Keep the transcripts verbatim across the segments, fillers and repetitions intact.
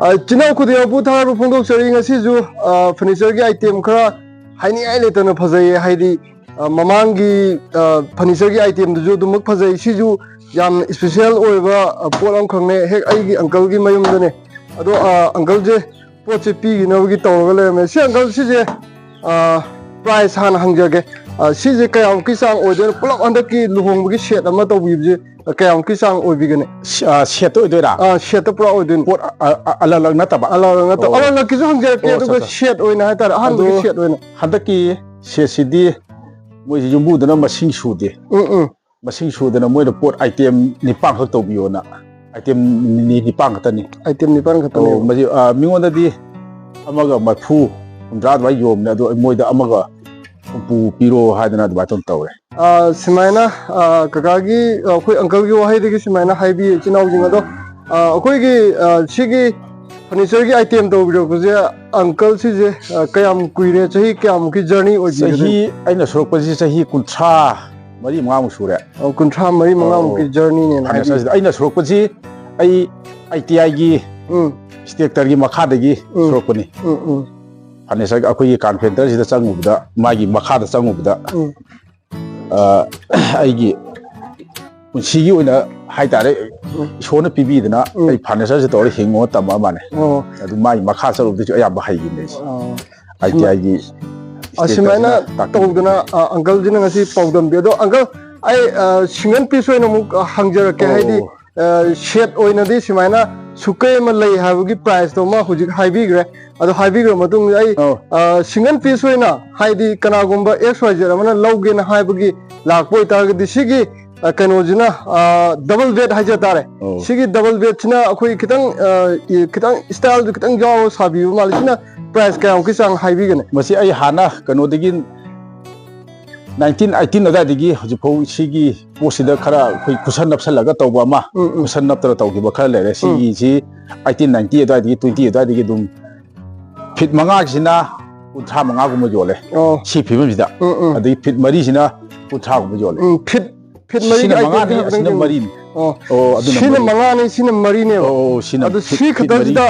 ꯑ, ꯏꯆꯤꯟ ꯏꯅꯥꯎ ꯈꯨꯗꯤꯡꯃꯛꯄꯨ ꯊꯥꯒꯠꯄ ꯐꯣꯡꯗꯣꯛꯆꯔꯤ꯫ ꯉꯁꯤꯁꯨ, ꯑ, furniture ꯒꯤ item ꯈꯔ ꯍꯥꯏꯅꯤꯡꯉꯥꯏ ꯂꯩꯇꯅ ꯐꯖꯩꯌꯦ꯫ ꯍꯥꯏꯗꯤ, ꯑ, ꯃꯃꯥꯡꯒꯤ, ꯑ, furniture ꯒꯤ item ꯗꯨꯁꯨ ꯑꯗꯨꯃꯛ ꯐꯖꯩ꯫ ꯁꯤꯁꯨ ꯌꯥꯝ special ꯑꯣꯏꯕ, ꯑ, ꯄꯣꯠ ꯑꯃꯈꯛꯅꯦ꯫ ꯍꯦꯛ ꯑꯩꯒꯤ uncle ꯒꯤ ꯃꯌꯨꯝꯗꯅꯦ꯫ ꯑꯗꯣ, ꯑ, uncle ꯁꯦ ꯄꯣꯠꯁꯦ ꯄꯤꯈꯤꯅꯕꯒꯤ ꯇꯧꯔꯒ ꯂꯩꯔꯝꯃꯦ꯫ ꯁꯤ uncle ꯁꯤꯁꯦ, ꯑ, price ꯍꯥꯟꯅ ꯍꯪꯖꯒꯦ꯫ ꯑ, ꯁꯤꯁꯦ ꯀꯌꯥꯃꯨꯛꯀꯤ ꯆꯥꯡ ꯑꯣꯏꯗꯣꯏꯅꯣ? ꯄꯨꯂꯞ ꯍꯟꯗꯛꯀꯤ ꯂꯨꯍꯣꯡꯕꯒꯤ set ꯑꯃ ꯇꯧꯕꯤꯕꯁꯦ ꯀꯌꯥꯃꯨꯛꯀꯤ ꯆꯥꯡ ꯑꯣꯏꯕꯤꯒꯅꯤ? ꯁ-, ꯑ, set ꯇ ꯑꯣꯏꯗꯣꯏꯔꯥ? ꯑ, set ꯇ ꯄꯨꯔꯥ ꯑꯣꯏꯗꯣꯏꯅꯤ꯫ ꯄꯣꯠ ꯑ-, ꯑ-, ꯑ-, ꯑꯂꯛ ꯑꯂꯛ ꯅꯠꯇꯕ? ꯑꯂꯛ ꯑꯂꯛ ꯅꯠꯇꯕ꯫ ꯑꯣ꯫ ꯑꯂꯛ ꯑꯂꯛꯀꯤꯁꯨ ꯍꯪꯖꯔꯛꯀꯦ, ꯑꯣ, ꯑꯠꯆꯥ, ꯑꯗꯨꯒ ꯑꯠꯆꯥ꯫ Set ꯑꯣꯏꯅ ꯍꯥꯏꯇꯥꯔꯦ, ꯑꯍꯥꯟꯕꯒꯤ ꯑꯗꯣ set ꯑꯣꯏꯅ꯫ ꯍꯟꯗꯛꯀꯤ set ꯁꯤꯗꯤ ꯃꯣꯏꯁꯤ ꯌꯨꯝꯕꯨꯗꯨꯅ ꯃꯁꯤꯡ ꯁꯨꯗꯦ꯫ ꯎꯝ, ꯎꯝ꯫ ꯃꯁꯤꯡ ꯁꯨꯗꯅ ꯃꯣꯏꯅ ꯄꯣꯠ item ꯅꯤꯄꯥꯟ ꯈꯛ ꯇꯧꯕꯤꯌꯣꯅ꯫ Item ꯅꯤ-, ꯅꯤꯄꯥꯟ ꯈꯛꯇꯅꯤ꯫ Item ꯅꯤꯄꯥꯟ ꯈꯛꯇꯅꯦꯕ꯫ ꯑꯣ, ꯃꯁꯤ, ꯑ, ꯃꯤꯉꯣꯟꯗꯗꯤ ꯑꯃꯒ ꯃꯔꯤꯐꯨ, ꯍꯨꯝꯗ꯭ꯔꯥ ꯑꯗꯨꯃꯥꯏꯅ ꯌꯣꯟꯕꯅꯦ, ꯑꯗꯣ ꯃꯣꯏꯗ ꯑꯃꯒ ꯍꯨꯝꯐꯨ ꯄꯤꯔꯣ ꯍꯥꯏꯗꯅ ꯑꯗꯨꯃꯥꯏꯅ ꯇꯧ-, ꯇꯧꯔꯦ꯫ ꯑ, ꯁꯨꯃꯥꯏꯅ, ꯑ, ꯀꯀꯥꯒꯤ, ꯑ, ꯑꯩꯈꯣꯏ uncle ꯒꯤ ꯋꯥꯍꯩꯗꯒꯤ ꯁꯨꯃꯥꯏꯅ ꯍꯥꯏꯕꯤ ꯏꯆꯤꯟ ꯏꯅꯥꯎꯁꯤꯡ ꯑꯗꯣ, ꯑ, ꯑꯩꯈꯣꯏꯒꯤ, ꯑ, ꯁꯤꯒꯤ furniture ꯒꯤ item ꯇꯧꯕꯤꯔꯛꯄꯁꯦ, uncle ꯁꯤꯁꯦ, ꯑ, ꯀꯌꯥꯝ ꯀꯨꯏꯔꯦ? ꯆꯍꯤ ꯀꯌꯥꯃꯨꯛꯀꯤ journey ꯑꯣꯏꯕꯤꯒꯗꯣꯏꯅꯣ? ꯆꯍꯤ, ꯑꯩꯅ ꯁꯨꯔꯛꯄꯁꯤ ꯆꯍꯤ ꯀꯨꯟꯊ꯭ꯔꯥ ꯃꯔꯤ ꯃꯉꯥꯃꯨꯛ ꯁꯨꯔꯦ꯫ ꯑꯣ, ꯀꯨꯟꯊ꯭ꯔꯥ ꯃꯔꯤ ꯃꯉꯥꯃꯨꯛꯀꯤ ꯑꯣ, journey ꯅꯦꯅ ꯍꯥꯏꯕꯤ꯫ Furniture ꯁꯤꯗ ꯑꯩꯅ ꯁꯨꯔꯛꯄꯁꯤ ꯑꯩ I T I ꯒꯤ ꯎꯝ꯫ Inspector ꯒꯤ ꯃꯈꯥꯗꯒꯤ ꯎꯝ꯫ ꯁꯨꯔꯛꯄꯅꯤ꯫ ꯎꯝ, ꯎꯝ꯫ Furniture ꯑꯩꯈꯣꯏꯒꯤ carpenter ꯁꯤꯗ ꯆꯪꯉꯨꯕꯗ, ꯃꯥꯒꯤ ꯃꯈꯥꯗ ꯆꯪꯉꯨꯕꯗ, ꯎꯝ꯫ ꯑ, ꯑꯩꯒꯤ ꯄꯨꯟꯁꯤꯒꯤ ꯑꯣꯏꯅ ꯍꯥꯏꯇꯥꯔꯦ, ꯎꯝ꯫ ꯏꯁꯣꯔꯅ ꯄꯤꯕꯤꯗꯅ ꯎꯝ꯫ ꯑꯩ furniture ꯁꯦ ꯇꯧꯔ ꯍꯤꯡꯉꯣ ꯇꯝꯃꯛꯑ ꯃꯥꯅꯦ꯫ ꯑꯣ꯫ ꯑꯗꯨ ꯃꯥꯒꯤ ꯃꯈꯥ ꯆꯠꯂꯨꯕꯗꯁꯨ ꯑꯌꯥꯝꯕ ꯍꯩꯈꯤꯕꯅꯦ ꯑꯩꯁꯦ꯫ ꯑꯣ꯫ I T I ꯒꯤ ꯑꯁꯨꯃꯥꯏꯅ inspector ꯁꯤꯅ ꯇꯥꯛꯄꯤ-, ꯇꯧꯗꯅ, ꯑ, uncle ꯁꯤꯅ ꯉꯁꯤ ꯄꯥꯎꯗꯝꯕꯤ꯫ ꯑꯗꯣ uncle, ꯑꯩ, ꯑ, single piece ꯑꯣꯏꯅ ꯑꯃꯨꯛ, ꯑ, ꯍꯪꯖꯔꯛꯀꯦ꯫ ꯑꯣ꯫ ꯍꯥꯏꯗꯤ, ꯑ, set ꯑꯣꯏꯅꯗꯤ ꯁꯨꯃꯥꯏꯅ ꯁꯨꯛꯀꯩ ꯑꯃ ꯂꯩ ꯍꯥꯏꯕꯒꯤ price ꯇꯣ ꯑꯃ ꯍꯧꯖꯤꯛ ꯍꯥꯏꯕꯤꯈ꯭ꯔꯦ꯫ ꯑꯗꯣ ꯍꯥꯏꯕꯤꯈ꯭ꯔ ꯃꯇꯨꯡꯗ ꯑꯩ, ꯑꯧ꯫ ꯑ, single piece ꯑꯣꯏꯅ, ꯍꯥꯏꯗꯤ ꯀꯅꯥꯒꯨꯝꯕ X Y Z ꯑꯃꯅ ꯂꯧꯒꯦꯅ ꯍꯥꯏꯕꯒꯤ ꯂꯥꯛꯄ ꯑꯣꯏꯇꯥꯔꯒꯗꯤ ꯁꯤꯒꯤ, ꯑ, ꯀꯩꯅꯣꯁꯤꯅ, ꯑ, double bed ꯍꯥꯏꯖ ꯇꯥꯔꯦ꯫ ꯑꯧ꯫ ꯁꯤꯒꯤ double bed ꯁꯤꯅ ꯑꯩꯈꯣꯏ ꯈꯤꯇꯪ, ꯑ, ꯏ-, ꯈꯤꯇꯪ style ꯁꯨ ꯈꯤꯇꯪ ꯌꯥꯎꯔ ꯁꯥꯕꯤꯕ ꯃꯥꯜꯂꯦ꯫ ꯁꯤꯅ price ꯀꯌꯥꯃꯨꯛꯀꯤ ꯆꯥꯡ ꯍꯥꯏꯕꯤꯒꯅꯤ? ꯃꯁꯤ ꯑꯩ ꯍꯥꯟꯅ ꯀꯩꯅꯣꯗꯒꯤ nineteen eighteen ꯑꯗꯨꯋꯥꯏꯗꯒꯤ ꯍꯧꯖꯤꯛꯐꯥꯎ ꯁꯤꯒꯤ ꯄꯣꯠꯁꯤꯗ ꯈꯔ ꯑꯩꯈꯣꯏ cushion ꯅꯞꯁꯜꯂꯒ ꯇꯧꯕ ꯑꯃ, ꯎꯝ, ꯎꯝ꯫ Cushion ꯅꯞꯇꯅ ꯇꯧꯈꯤꯕ ꯈꯔ ꯂꯩꯔꯦ꯫ ꯎꯝ꯫ ꯁꯤꯒꯤꯁꯤ eighteen ninety ꯑꯗꯨꯋꯥꯏꯗꯒꯤ, twenty ꯑꯗꯨꯋꯥꯏꯗꯒꯤ ꯑꯗꯨꯝ feet ꯃꯉꯥꯒꯤꯁꯤꯅ ꯀꯨꯟꯊ꯭ꯔꯥ ꯃꯉꯥꯒꯨꯝꯕ ꯌꯣꯜꯂꯦ꯫ ꯑꯣ꯫ ꯁꯤ ꯐꯤꯕꯝꯁꯤꯗ꯫ ꯎꯝ, ꯎꯝ꯫ ꯑꯗꯒꯤ feet ꯃꯔꯤꯁꯤꯅ ꯀꯨꯟꯊ꯭ꯔꯥꯒꯨꯝꯕ ꯌꯣꯜꯂꯦ꯫ ꯎꯝ, feet ꯐꯤꯠ ꯃꯔꯤꯒꯤ ꯁꯤꯅ ꯃꯉꯥꯅꯤ, ꯈꯛꯇꯪ ꯑꯁꯤꯅ ꯇꯧꯕ꯫ ꯃꯔꯤꯅꯤ꯫ ꯑꯣ꯫ ꯑꯣ, ꯑꯗꯨꯅ ꯁꯤꯅ ꯃꯔꯤ꯫ ꯃꯉꯥꯅꯤ, ꯁꯤꯅ ꯃꯔꯤꯅꯦꯕ꯫ ꯑꯣ, ꯑꯣ, ꯁꯤꯅ ꯑꯗꯨ ꯐꯤꯠ, ꯁꯤ ꯐꯤꯠ ꯃꯔꯤ꯫ ꯈꯛꯇꯁꯤꯗ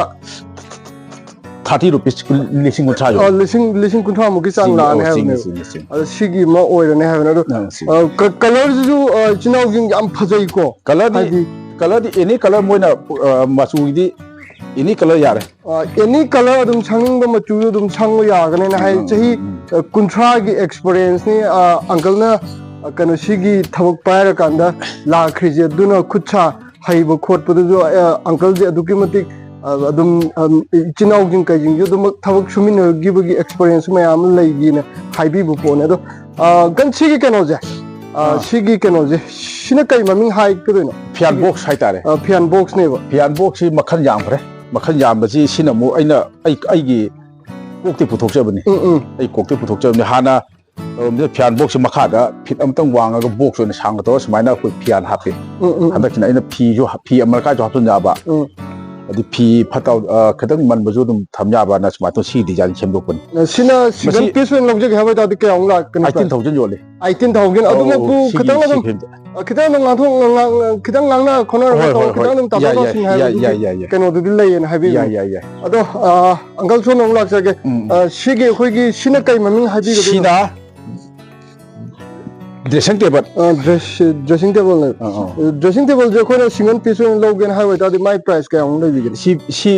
ꯊꯥꯔꯇꯤ ꯔꯨꯄꯤꯁ, ꯂꯤꯁꯤꯡ ꯀꯨꯟꯊ꯭ꯔꯥ ꯌꯣꯜꯂꯦ꯫ ꯑ, ꯂꯤꯁꯤꯡ, ꯂꯤꯁꯤꯡ ꯀꯨꯟꯊ꯭ꯥꯃꯨꯛꯀꯤ ꯆꯥꯡ ꯁꯤꯅꯤ, ꯂꯥꯛꯑꯅꯤ ꯑꯣ, ꯁꯤꯅꯤ, ꯍꯥꯏꯕꯅꯦꯕ꯫ ꯁꯤꯅꯤ, ꯁꯤꯅꯤ꯫ ꯑꯗꯣ ꯁꯤꯒꯤ ꯑꯃ ꯑꯣꯏꯔꯅꯤ ꯍꯥꯏꯕꯅꯦ꯫ ꯑꯗꯣ, ꯑ, ꯁꯤꯅꯤ꯫ ꯑ, ꯀ-, ꯀꯂꯔꯁꯤꯁꯨ, ꯑ, ꯏꯆꯤꯟ ꯏꯅꯥꯎꯁꯤꯡ ꯌꯥꯝ ꯐꯖꯩꯀꯣ꯫ ꯀꯂꯔꯗꯤ, ꯍꯥꯏꯗꯤ ꯀꯂꯔꯗꯤ ꯑꯦꯅꯤ ꯀꯂꯔ ꯃꯣꯏꯅ, ꯑ, ꯃꯆꯨꯒꯤꯗꯤ ꯑꯦꯅꯤ ꯀꯂꯔ ꯌꯥꯔꯦ꯫ ꯑ, ꯑꯦꯅꯤ ꯀꯂꯔ ꯑꯗꯨꯝ ꯁꯪꯅꯤꯡꯕ ꯃꯆꯨ ꯑꯗꯨꯝ ꯁꯪꯕ ꯌꯥꯒꯅꯤꯅ ꯍꯥꯏ꯫ ꯎꯝ, ꯆꯍꯤ, ꯎꯝ, ꯎꯝ꯫ ꯑ, ꯀꯨꯟꯊ꯭ꯔꯥꯒꯤ ꯑꯦꯛꯁꯄꯤꯔꯤꯌꯦꯟꯁꯅꯤ, ꯑ, ꯑꯪꯀꯜꯅ, ꯑ, ꯀꯩꯅꯣ, ꯁꯤꯒꯤ ꯊꯕꯛ ꯄꯥꯏꯔꯀꯥꯟꯗ ꯂꯥꯛꯈ꯭ꯔꯤꯁꯦ꯫ ꯑꯗꯨꯅ ꯈꯨꯠ ꯁꯥ ꯍꯩꯕ ꯈꯣꯠꯄꯗꯨꯁꯨ, ꯑ, ꯑꯪꯀꯜꯁꯦ ꯑꯗꯨꯛꯀꯤ ꯃꯇꯤꯛ, ꯑ, ꯑꯗꯨꯝ, ꯑꯝ, ꯏꯆꯤꯟ ꯏꯅꯥꯎꯁꯤꯡ ꯀꯩꯁꯤꯡꯁꯨ ꯑꯗꯨꯃꯛ ꯊꯕꯛ ꯁꯨꯃꯤꯟꯅꯈꯤꯕꯒꯤ ꯑꯦꯛꯁꯄꯤꯔꯤꯌꯦꯟꯁ ꯃꯌꯥꯝ ꯑꯃ ꯂꯩꯈꯤꯅ ꯍꯥꯏꯕꯤꯕ ꯄꯣꯠꯅꯦ꯫ ꯑꯗꯣ, ꯑ, ꯑꯪꯀꯜ, ꯁꯤꯒꯤ ꯀꯩꯅꯣꯁꯦ, ꯑ, ꯑꯥ꯫ ꯁꯤꯒꯤ ꯀꯩꯅꯣꯁꯦ, ꯁꯤꯅ ꯀꯩ ꯃꯃꯤꯡ ꯍꯥꯏꯒꯗꯣꯏꯅꯣ? ꯐꯤꯌꯥꯟ ꯁꯤꯒꯤ, ꯕꯣꯛꯁ ꯍꯥꯏꯇꯥꯔꯦ꯫ ꯑ, ꯐꯤꯌꯥꯟ ꯕꯣꯛꯁꯅꯦꯕ꯫ ꯐꯤꯌꯥꯟ ꯕꯣꯛꯁꯁꯤ ꯃꯈꯜ ꯌꯥꯝꯈ꯭ꯔꯦ꯫ ꯃꯈꯜ ꯌꯥꯝꯕꯁꯤ ꯁꯤꯅ ꯑꯃꯨꯛ ꯑꯩꯅ, ꯑꯩ, ꯑꯩꯒꯤ ꯀꯣꯛꯇꯤ ꯄꯨꯊꯣꯛꯆꯕꯅꯤ꯫ ꯎꯝ, ꯎꯝ꯫ ꯑꯩ ꯀꯣꯛꯇꯤ ꯄꯨꯊꯣꯛꯆꯕꯅꯤ꯫ ꯍꯥꯟꯅ ꯇꯧꯔꯝꯃꯤꯁꯦ ꯐꯤꯌꯥꯟ ꯕꯣꯛꯁꯁꯦ ꯃꯈꯥꯗ ꯐꯤꯠ ꯑꯃꯇꯪ ꯋꯥꯡꯉꯒ ꯕꯣꯛꯁ ꯑꯣꯏꯅ ꯁꯥꯡꯅ ꯇꯧꯔꯒ ꯁꯨꯃꯥꯏꯅ ꯑꯩꯈꯣꯏ ꯐꯤꯌꯥꯟ ꯍꯥꯞꯄꯤ꯫ ꯎꯝ, ꯎꯝ, ꯎꯝ꯫ ꯍꯟꯗꯛꯁꯤꯅ ꯑꯩꯅ ꯐꯤꯁꯨ ꯍꯥꯞ-, ꯐꯤ ꯑꯃꯔꯀꯥꯏꯁꯨ ꯍꯥꯞꯆꯤꯟ ꯌꯥꯕ꯫ ꯎꯝ꯫ ꯑꯗꯩ ꯐꯤ ꯐꯠꯇ, ꯑ, ꯈꯤꯇꯪ ꯃꯟꯕꯁꯨ ꯑꯗꯨꯝ ꯊꯝ ꯌꯥꯕꯅ ꯁꯨꯃꯥꯏꯅ ꯇꯧ ꯁꯤꯒꯤ ꯗꯤꯖꯥꯏꯟ ꯁꯦꯝꯗꯣꯛꯄꯅꯤ꯫ ꯑ, ꯁꯤꯅ ꯁꯤꯡꯒꯜ ꯃꯁꯤ ꯄꯤꯁ ꯑꯣꯏꯅ ꯂꯧꯖꯒꯦ ꯍꯥꯏꯕ ꯑꯣꯏꯇꯥꯔꯗꯤ ꯀꯌꯥꯃꯨꯛ ꯂꯥꯛꯀꯅꯤ ꯑꯩꯠꯇꯤꯟ ꯊꯥꯎꯖꯟ ꯌꯣꯜꯂꯦ꯫ Eighteen thousand. ꯑꯧ, ꯑꯗꯨꯃꯛꯄꯨ ꯁꯤꯒꯤ, ꯈꯤꯇꯪ ꯁꯤ ꯑꯗꯨꯝ, ꯐꯤꯝꯁꯦ꯫ ꯑ, ꯈꯤꯇꯪ ꯑꯗꯨꯝ ꯉꯥꯡꯊꯣꯛ-, ꯉꯥꯡ-, ꯉꯥꯡ-, ꯈꯤꯇꯪ ꯉꯥꯡꯅ ꯈꯣꯠꯅꯔꯒ ꯍꯣꯏ, ꯍꯣꯏ, ꯇꯧꯔ ꯍꯣꯏ꯫ ꯈꯤꯇꯪ ꯌꯥꯏ, ꯑꯗꯨꯝ ꯇꯥꯊꯣꯛ ꯌꯥꯏ, ꯇꯥꯁꯤꯟ ꯌꯥꯏ, ꯍꯥꯏꯕꯗꯨꯗꯤ ꯌꯥꯏ, ꯌꯥꯏ, ꯌꯥꯏ꯫ ꯀꯩꯅꯣꯗꯨꯗꯤ ꯂꯩꯌꯦꯅ ꯍꯥꯏꯕꯤꯕꯅꯤ꯫ ꯌꯥꯏ, ꯌꯥꯏ, ꯌꯥꯏ꯫ ꯑꯗꯣ, ꯑ, ꯑꯪꯀꯜ ꯁꯣꯝꯗ ꯑꯃꯨꯛ ꯂꯥꯛꯆꯒꯦ꯫ ꯎꯝ꯫ ꯑ, ꯁꯤꯒꯤ ꯑꯩꯈꯣꯏꯒꯤ ꯁꯤꯅ ꯀꯩ ꯃꯃꯤꯡ ꯍꯥꯏꯕꯤꯒꯗꯣꯏꯅꯣ? ꯁꯤꯅ ꯗ꯭ꯔꯦꯁꯤꯡ ꯇꯦꯕꯜ꯫ ꯑ, ꯗ꯭ꯔꯦꯁ-, ꯗ꯭ꯔꯦꯁꯤꯡ ꯇꯦꯕꯜꯅꯦ꯫ ꯑ, ꯑ꯫ ꯗ꯭ꯔꯦꯁꯤꯡ ꯇꯦꯕꯜꯁꯦ ꯑꯩꯈꯣꯏꯅ ꯁꯤꯡꯒꯜ ꯄꯤꯁ ꯑꯣꯏꯅ ꯂꯧꯒꯦꯅ ꯍꯥꯏꯕ ꯑꯣꯏꯇꯥꯔꯗꯤ ꯃꯥꯏ ꯄ꯭ꯔꯥꯏꯁ ꯀꯌꯥꯃꯨꯛ ꯂꯩꯕꯤꯒꯅꯤ? ꯁꯤ, ꯁꯤ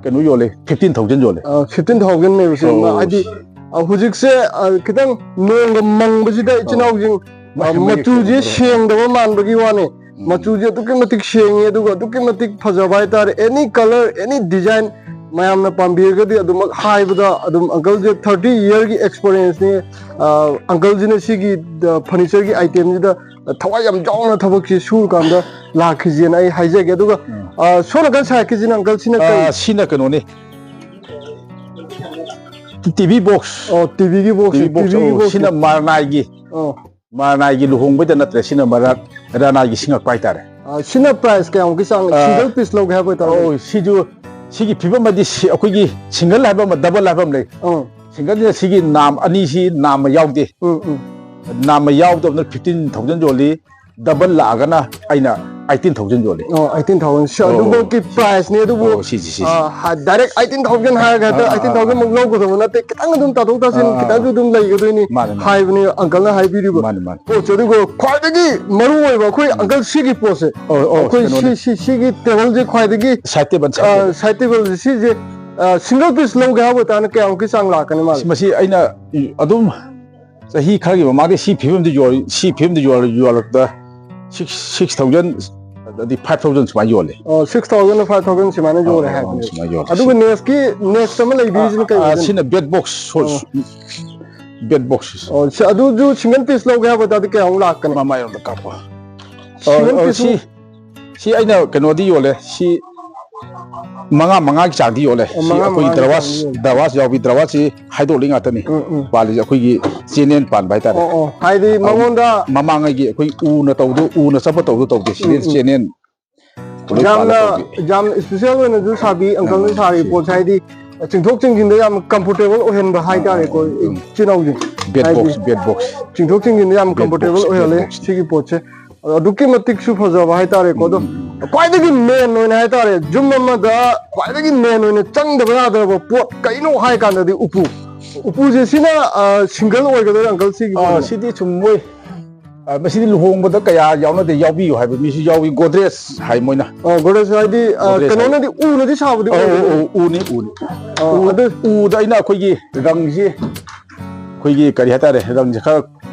ꯀꯩꯅꯣ ꯌꯣꯜꯂꯦ, ꯐꯤꯐꯇꯤꯟ ꯊꯥꯎꯖꯟ ꯌꯣꯜꯂꯦ꯫ ꯑ, ꯐꯤꯐꯇꯤꯟ ꯊꯥꯎꯖꯟꯅꯦꯕ ꯁꯤ꯫ ꯑꯣ, ꯍꯥꯏꯗꯤ, ꯁꯤ꯫ ꯑ, ꯍꯧꯖꯤꯛꯁꯦ, ꯑ, ꯈꯤꯇꯪ ꯅꯣꯡꯒ ꯃꯪꯕꯁꯤꯗ ꯏꯆꯤꯟ ꯑꯣ꯫ ꯏꯅꯥꯎꯁꯤꯡ, ꯑ, ꯃꯌꯦꯛ ꯃꯆꯨꯁꯦ ꯁꯦꯡꯕ꯫ ꯁꯦꯡꯗꯕ ꯃꯥꯟꯕꯒꯤ ꯋꯥꯅꯤ꯫ ꯎꯝ꯫ ꯃꯆꯨꯁꯦ ꯑꯗꯨꯛꯀꯤ ꯃꯇꯤꯛ ꯁꯦꯡꯉꯤ, ꯑꯗꯨꯒ ꯑꯗꯨꯛꯀꯤ ꯃꯇꯤꯛ ꯐꯖꯕ ꯍꯥꯏꯇꯥꯔꯦ꯫ Any color, any design, ꯃꯌꯥꯝꯅ ꯄꯥꯝꯕꯤꯔꯒꯗꯤ ꯑꯗꯨꯃꯛ ꯍꯥꯏꯕꯗ ꯑꯗꯨꯝ ꯑꯪꯀꯜꯁꯦ ꯊꯥꯔꯇꯤ ꯏꯌꯔꯒꯤ ꯑꯦꯛꯁꯄꯤꯔꯤꯌꯦꯟꯁꯅꯤ꯫ ꯑ, ꯑꯪꯀꯜꯁꯤꯅ ꯁꯤꯒꯤ, ꯑ, ꯐꯔꯅꯤꯆꯔꯒꯤ ꯑꯥꯏꯇꯦꯝꯁꯤꯗ ꯊꯋꯥꯏ ꯌꯥꯝ ꯌꯥꯎꯅ ꯊꯕꯛꯁꯤ ꯁꯨꯔꯀꯥꯟꯗ ꯂꯥꯛꯈꯤꯁꯦꯅ ꯑꯩ ꯍꯥꯏꯖꯒꯦ꯫ ꯑꯗꯨꯒ, ꯎꯝ꯫ ꯑ, ꯁꯣꯝ ꯅꯥꯀꯟ ꯁꯥꯏꯠꯀꯤꯁꯤꯅ ꯑꯪꯀꯜ ꯁꯤꯅ ꯀꯔꯤ? ꯑ, ꯁꯤꯅ ꯀꯩꯅꯣꯅꯤ꯫ T V box. ꯑꯣ, ꯇꯤ ꯚꯤꯒꯤ box, T V box, T ꯚꯤꯒꯤ ꯑꯣ, ꯕꯣꯛꯁ꯫ ꯁꯤꯅ ꯃꯔꯅꯥꯏꯒꯤ꯫ ꯑꯣ꯫ ꯃꯔꯅꯥꯏꯒꯤ ꯂꯨꯍꯣꯡꯕꯩꯗ ꯅꯠꯇ꯭ꯔꯦ, ꯁꯤꯅ ꯃꯔ-, ꯔꯅꯥꯏꯒꯤ ꯁꯤꯡꯉꯛꯄ ꯍꯥꯏꯇꯥꯔꯦ꯫ ꯑ, ꯁꯤꯅ ꯄ꯭ꯔꯥꯏꯁ ꯀꯌꯥꯃꯨꯛꯀꯤ ꯆꯥꯡ, ꯑ, ꯁꯤꯡꯒꯜ ꯄꯤꯁ ꯂꯧꯒꯦ ꯍꯥꯏꯕ ꯑꯣꯏꯇꯥꯔꯒꯗꯤ? ꯑꯣ, ꯁꯤꯁꯨ, ꯁꯤꯒꯤ ꯐꯤꯕꯝ ꯑꯃꯗꯤ ꯁꯤ-, ꯑꯩꯈꯣꯏꯒꯤ ꯁꯤꯡꯒꯜ ꯍꯥꯏꯕ ꯑꯃ, ꯗꯕꯜ ꯍꯥꯏꯕ ꯑꯃ ꯂꯩ꯫ ꯑꯥ꯫ ꯁꯤꯡꯒꯜꯁꯤꯅ ꯁꯤꯒꯤ ꯅꯥꯝ ꯑꯅꯤꯁꯤ ꯅꯥꯝꯃ ꯌꯥꯎꯗꯦ꯫ ꯎꯝ, ꯎꯝ꯫ ꯅꯥꯝꯃ ꯌꯥꯎꯗꯕꯅ ꯐꯤꯐꯇꯤꯟ ꯊꯥꯎꯖꯟ ꯌꯣꯜꯂꯤ꯫ ꯗꯕꯜ ꯂꯥꯛꯑꯒꯅ ꯑꯩꯅ ꯑꯩꯇꯤꯟ ꯊꯥꯎꯖꯟ ꯌꯣꯜꯂꯤ꯫ ꯑꯣ, ꯑꯩꯇꯤꯟ ꯊꯥꯎꯖꯟ꯫ ꯁꯤ ꯑꯣ, ꯑꯗꯨꯐꯥꯎꯒꯤ ꯑꯣ꯫ ꯄ꯭ꯔꯥꯏꯁꯅꯦ ꯑꯗꯨꯕꯨ, ꯑꯣ, ꯁꯤ, ꯁꯤ, ꯁꯤ꯫ ꯑ, ꯍꯥ-, ꯗꯥꯏꯔꯦꯛ ꯑꯩꯇꯤꯟ ꯊꯥꯎꯖꯟ ꯍꯥꯏꯔꯒ ꯍꯦꯛꯇ ꯑꯥ, ꯑꯥ, ꯑꯩꯇꯤꯟ ꯊꯥꯎꯖꯟ ꯑꯥ, ꯃꯨꯛ ꯂꯧꯒꯗꯕ ꯅꯠꯇꯦ꯫ ꯈꯤꯇꯪ ꯑꯗꯨꯝ ꯇꯥꯊꯣꯛ ꯇꯥꯁꯤꯟ ꯑꯥ, ꯑꯥ, ꯈꯤꯇꯪꯁꯨ ꯑꯥ꯫ ꯑꯗꯨꯝ ꯂꯩꯒꯗꯣꯏꯅꯤ ꯃꯥꯅꯦ, ꯃꯥꯅꯦ꯫ ꯍꯥꯏꯕꯅꯤ ꯑꯪꯀꯜꯅ ꯍꯥꯏꯕꯤꯔꯤꯕ ꯃꯥꯅꯦ, ꯃꯥꯅꯦ꯫ ꯄꯣꯠꯁꯦ꯫ ꯑꯗꯨꯒ ꯈ꯭ꯋꯥꯏꯗꯒꯤ ꯃꯔꯨ ꯑꯣꯏꯕ ꯑꯩꯈꯣꯏ ꯎꯝ꯫ ꯑꯪꯀꯜ ꯁꯤꯒꯤ ꯄꯣꯠꯁꯦ, ꯑꯣ, ꯑꯣ, ꯑꯩꯈꯣꯏ ꯀꯩꯅꯣꯅꯦ꯫ ꯁꯤ, ꯁꯤ, ꯁꯤꯒꯤ ꯇꯦꯕꯜꯁꯦ ꯈ꯭ꯋꯥꯏꯗꯒꯤ, ꯁꯥꯏꯠ ꯇꯦꯕꯜ, ꯁꯥꯏꯠ ꯑ, ꯇꯦꯕꯜ꯫ ꯁꯥꯏꯠ ꯇꯦꯕꯜꯁꯦ ꯁꯤꯁꯦ, ꯑ, ꯁꯤꯡꯒꯜ ꯄꯤꯁ ꯂꯧꯒꯦ ꯍꯥꯏꯕ ꯑꯣꯏꯇꯥꯔꯒꯅ ꯀꯌꯥꯃꯨꯛꯀꯤ ꯆꯥꯡ ꯂꯥꯛꯀꯅꯤ ꯃꯥꯁꯦ? ꯃꯁꯤ ꯑꯩꯅ ꯑꯗꯨꯝ ꯆꯍꯤ ꯈꯔꯒꯤ ꯃꯃꯥꯡꯗ ꯁꯤ ꯐꯤꯕꯝꯗ ꯌꯣꯜ-, ꯁꯤ ꯐꯤꯕꯝꯗ ꯌꯣꯜ-, ꯌꯣꯜꯂꯛꯄꯗ ꯁꯤꯛꯁ, ꯁꯤꯛꯁ ꯊꯥꯎꯖꯟ, ꯑꯗꯩ ꯐꯥꯏꯚ ꯊꯥꯎꯖꯟ ꯁꯨꯃꯥꯏꯅ ꯌꯣꯜꯂꯦ꯫ ꯑꯣ, ꯁꯤꯛꯁ ꯊꯥꯎꯖꯟ ꯐꯥꯏꯚ ꯊꯥꯎꯖꯟ ꯁꯨꯃꯥꯏꯅ ꯑꯥ, ꯌꯣꯜꯂꯦ ꯑꯥ, ꯑꯥ, ꯍꯥꯏꯕꯅꯦ꯫ ꯁꯨꯃꯥꯏꯅ ꯌꯣꯜꯂꯦ꯫ ꯑꯗꯨꯒ ꯁꯤ ꯅꯦꯛꯁꯀꯤ, ꯅꯦꯛꯁ ꯑꯃ ꯂꯩꯕꯤꯔꯤꯁꯤꯅ ꯑꯥ, ꯀꯩ ꯑꯥ, ꯑꯣꯏꯗꯣꯏꯅꯣ? ꯁꯤꯅ ꯕꯦꯠ ꯕꯣꯛꯁ, ꯁꯣ-, ꯑꯣ꯫ ꯕꯦꯠ ꯕꯣꯛꯁ꯫ ꯑꯣ, ꯁꯤ, ꯑꯗꯨꯁꯨ ꯁꯤꯡꯒꯜ ꯄꯤꯁ ꯂꯧꯒꯦ ꯍꯥꯏꯕ ꯑꯣꯏꯇꯥꯔꯗꯤ ꯀꯌꯥꯃꯨꯛ ꯂꯥꯛꯀꯅꯤ? ꯃꯃꯥꯏꯔꯣꯝꯗ ꯀꯥꯞꯄꯣ꯫ ꯁꯤꯡꯒꯜ ꯑꯣ, ꯑꯣ, ꯄꯤꯁ ꯁꯤ, ꯁꯤ ꯑꯩꯅ ꯀꯩꯅꯣꯗꯤ ꯌꯣꯜꯂꯦ꯫ ꯁꯤ ꯃꯉꯥ, ꯃꯉꯥꯒꯤ ꯆꯥꯡꯗꯤ ꯌꯣꯜꯂꯦ꯫ ꯑꯣ, ꯁꯤ ꯃꯉꯥ, ꯑꯩꯈꯣꯏ ꯃꯉꯥꯒꯤ ꯗ꯭ꯔꯋꯥꯁ, ꯆꯥꯡꯗꯤ ꯌꯣꯜꯂꯦ꯫ ꯗ꯭ꯔꯋꯥꯁ ꯌꯥꯎꯕꯤ, ꯗ꯭ꯔꯋꯥꯁꯁꯤ ꯍꯥꯏꯗꯣꯛꯂꯤ ꯉꯥꯛꯇꯅꯤ꯫ ꯎꯝ, ꯎꯝ꯫ ꯄꯥꯜꯂꯤꯁꯦ ꯑꯩꯈꯣꯏꯒꯤ ꯆꯦꯅꯦꯜ ꯄꯥꯟꯕ ꯍꯥꯏꯇꯥꯔꯦ꯫ ꯑꯣ, ꯑꯣ꯫ ꯍꯥꯏꯗꯤ ꯑ, ꯃꯉꯣꯟꯗ ꯃꯃꯥꯡꯉꯩꯒꯤ ꯑꯩꯈꯣꯏ ꯎꯅ ꯇꯧꯕꯗꯣ, ꯎꯅ ꯆꯠꯄ ꯇꯧꯕꯗꯣ ꯇꯧꯗꯦ꯫ ꯁꯤꯗꯤ ꯎꯝ, ꯎꯝ꯫ ꯆꯦꯅꯦꯜ ꯂꯣꯏ ꯌꯥꯝꯅ, ꯄꯥꯜꯂ ꯇꯧꯕꯤ꯫ ꯌꯥꯝꯅ ꯏꯁꯄꯤꯁꯦꯜ ꯑꯣꯏꯅꯁꯨ ꯁꯥꯕꯤ, ꯑꯪꯀꯜꯅ ꯎꯝ, ꯁꯥꯔꯤ ꯁꯤ꯫ ꯄꯣꯠꯁꯦ ꯍꯥꯏꯗꯤ ꯆꯤꯡꯊꯣꯛ ꯆꯤꯡꯁꯤꯟꯗ ꯌꯥꯝ ꯀꯝꯐꯣꯔꯇꯦꯕꯜ ꯑꯣꯏꯍꯟꯕ ꯍꯥꯏꯇꯥꯔꯦꯀꯣ, ꯎꯝ, ꯎꯝ꯫ ꯏꯆꯤꯟ ꯏꯅꯥꯎꯁꯦ꯫ ꯕꯦꯠ ꯍꯥꯏꯗꯤ ꯕꯣꯛꯁ, ꯕꯦꯠ ꯕꯣꯛꯁ꯫ ꯆꯤꯡꯊꯣꯛ ꯆꯤꯡꯁꯤꯟꯗ ꯌꯥꯝ ꯕꯦꯠ ꯀꯝꯐꯣꯔꯇꯦꯕꯜ ꯕꯣꯛꯁ, ꯕꯦꯠ ꯑꯣꯏꯍꯜꯂꯦ ꯕꯣꯛꯁ꯫ ꯁꯤꯒꯤ ꯄꯣꯠꯁꯦ꯫ ꯑꯗꯨꯛꯀꯤ ꯃꯇꯤꯛꯁꯨ ꯐꯖꯕ ꯍꯥꯏꯇꯥꯔꯦꯀꯣ꯫ ꯑꯗꯣ ꯎꯝ, ꯎꯝ, ꯎꯝ꯫ ꯈ꯭ꯋꯥꯏꯗꯒꯤ ꯃꯦꯟ ꯑꯣꯏꯅ ꯍꯥꯏꯇꯥꯔꯦ, ꯖꯨꯝ ꯑꯃꯗ ꯈ꯭ꯋꯥꯏꯗꯒꯤ ꯃꯦꯟ ꯑꯣꯏꯅ ꯆꯪꯗꯕ ꯌꯥꯗ꯭ꯔꯕ ꯄꯣꯠ ꯀꯩꯅꯣ ꯍꯥꯏ ꯀꯥꯟꯗꯗꯤ ꯎꯄꯨ꯫ ꯎꯄꯨꯁꯦ ꯁꯤꯅ, ꯑ, ꯁꯤꯡꯒꯜ ꯑꯣꯏꯒꯗꯣꯏꯔꯥ, ꯑꯪꯀꯜ, ꯁꯤꯒꯤ ꯑꯥ, ꯄꯣꯠꯁꯦ? ꯁꯤꯗꯤ ꯁꯨꯝ ꯃꯣꯏ, ꯑ, ꯃꯁꯤꯗꯤ ꯂꯨꯍꯣꯡꯕꯗ ꯀꯌꯥ ꯌꯥꯎꯅꯗꯦ, ꯌꯥꯎꯕꯤꯌꯨ ꯍꯥꯏꯕ ꯃꯤꯁꯨ ꯌꯥꯎꯏ꯫ ꯒꯣꯗ꯭ꯔꯦꯖ ꯍꯥꯏ ꯃꯣꯏꯅ꯫ ꯑ, ꯒꯣꯗ꯭ꯔꯦꯖ ꯍꯥꯏꯗꯤ, ꯑ, ꯒꯣꯗ꯭ꯔꯦꯖ ꯍꯥꯏ꯫ ꯀꯩꯅꯣꯅꯗꯤ ꯎꯅꯗꯤ ꯁꯥꯕꯗꯤ ꯑꯧ, ꯑꯧ, ꯑꯣꯏꯗꯣꯏꯅꯤ꯫ ꯑꯧ, ꯎꯅꯤ, ꯎꯅꯤ꯫ ꯑ, ꯎ-, ꯑꯗꯨ ꯎꯗ ꯑꯩꯅ ꯑꯩꯈꯣꯏꯒꯤ ꯔꯪꯁꯤ, ꯑꯩꯈꯣꯏꯒꯤ ꯀꯔꯤ ꯍꯥꯏꯇꯥꯔꯦ, ꯔꯪꯁꯦ ꯈꯔ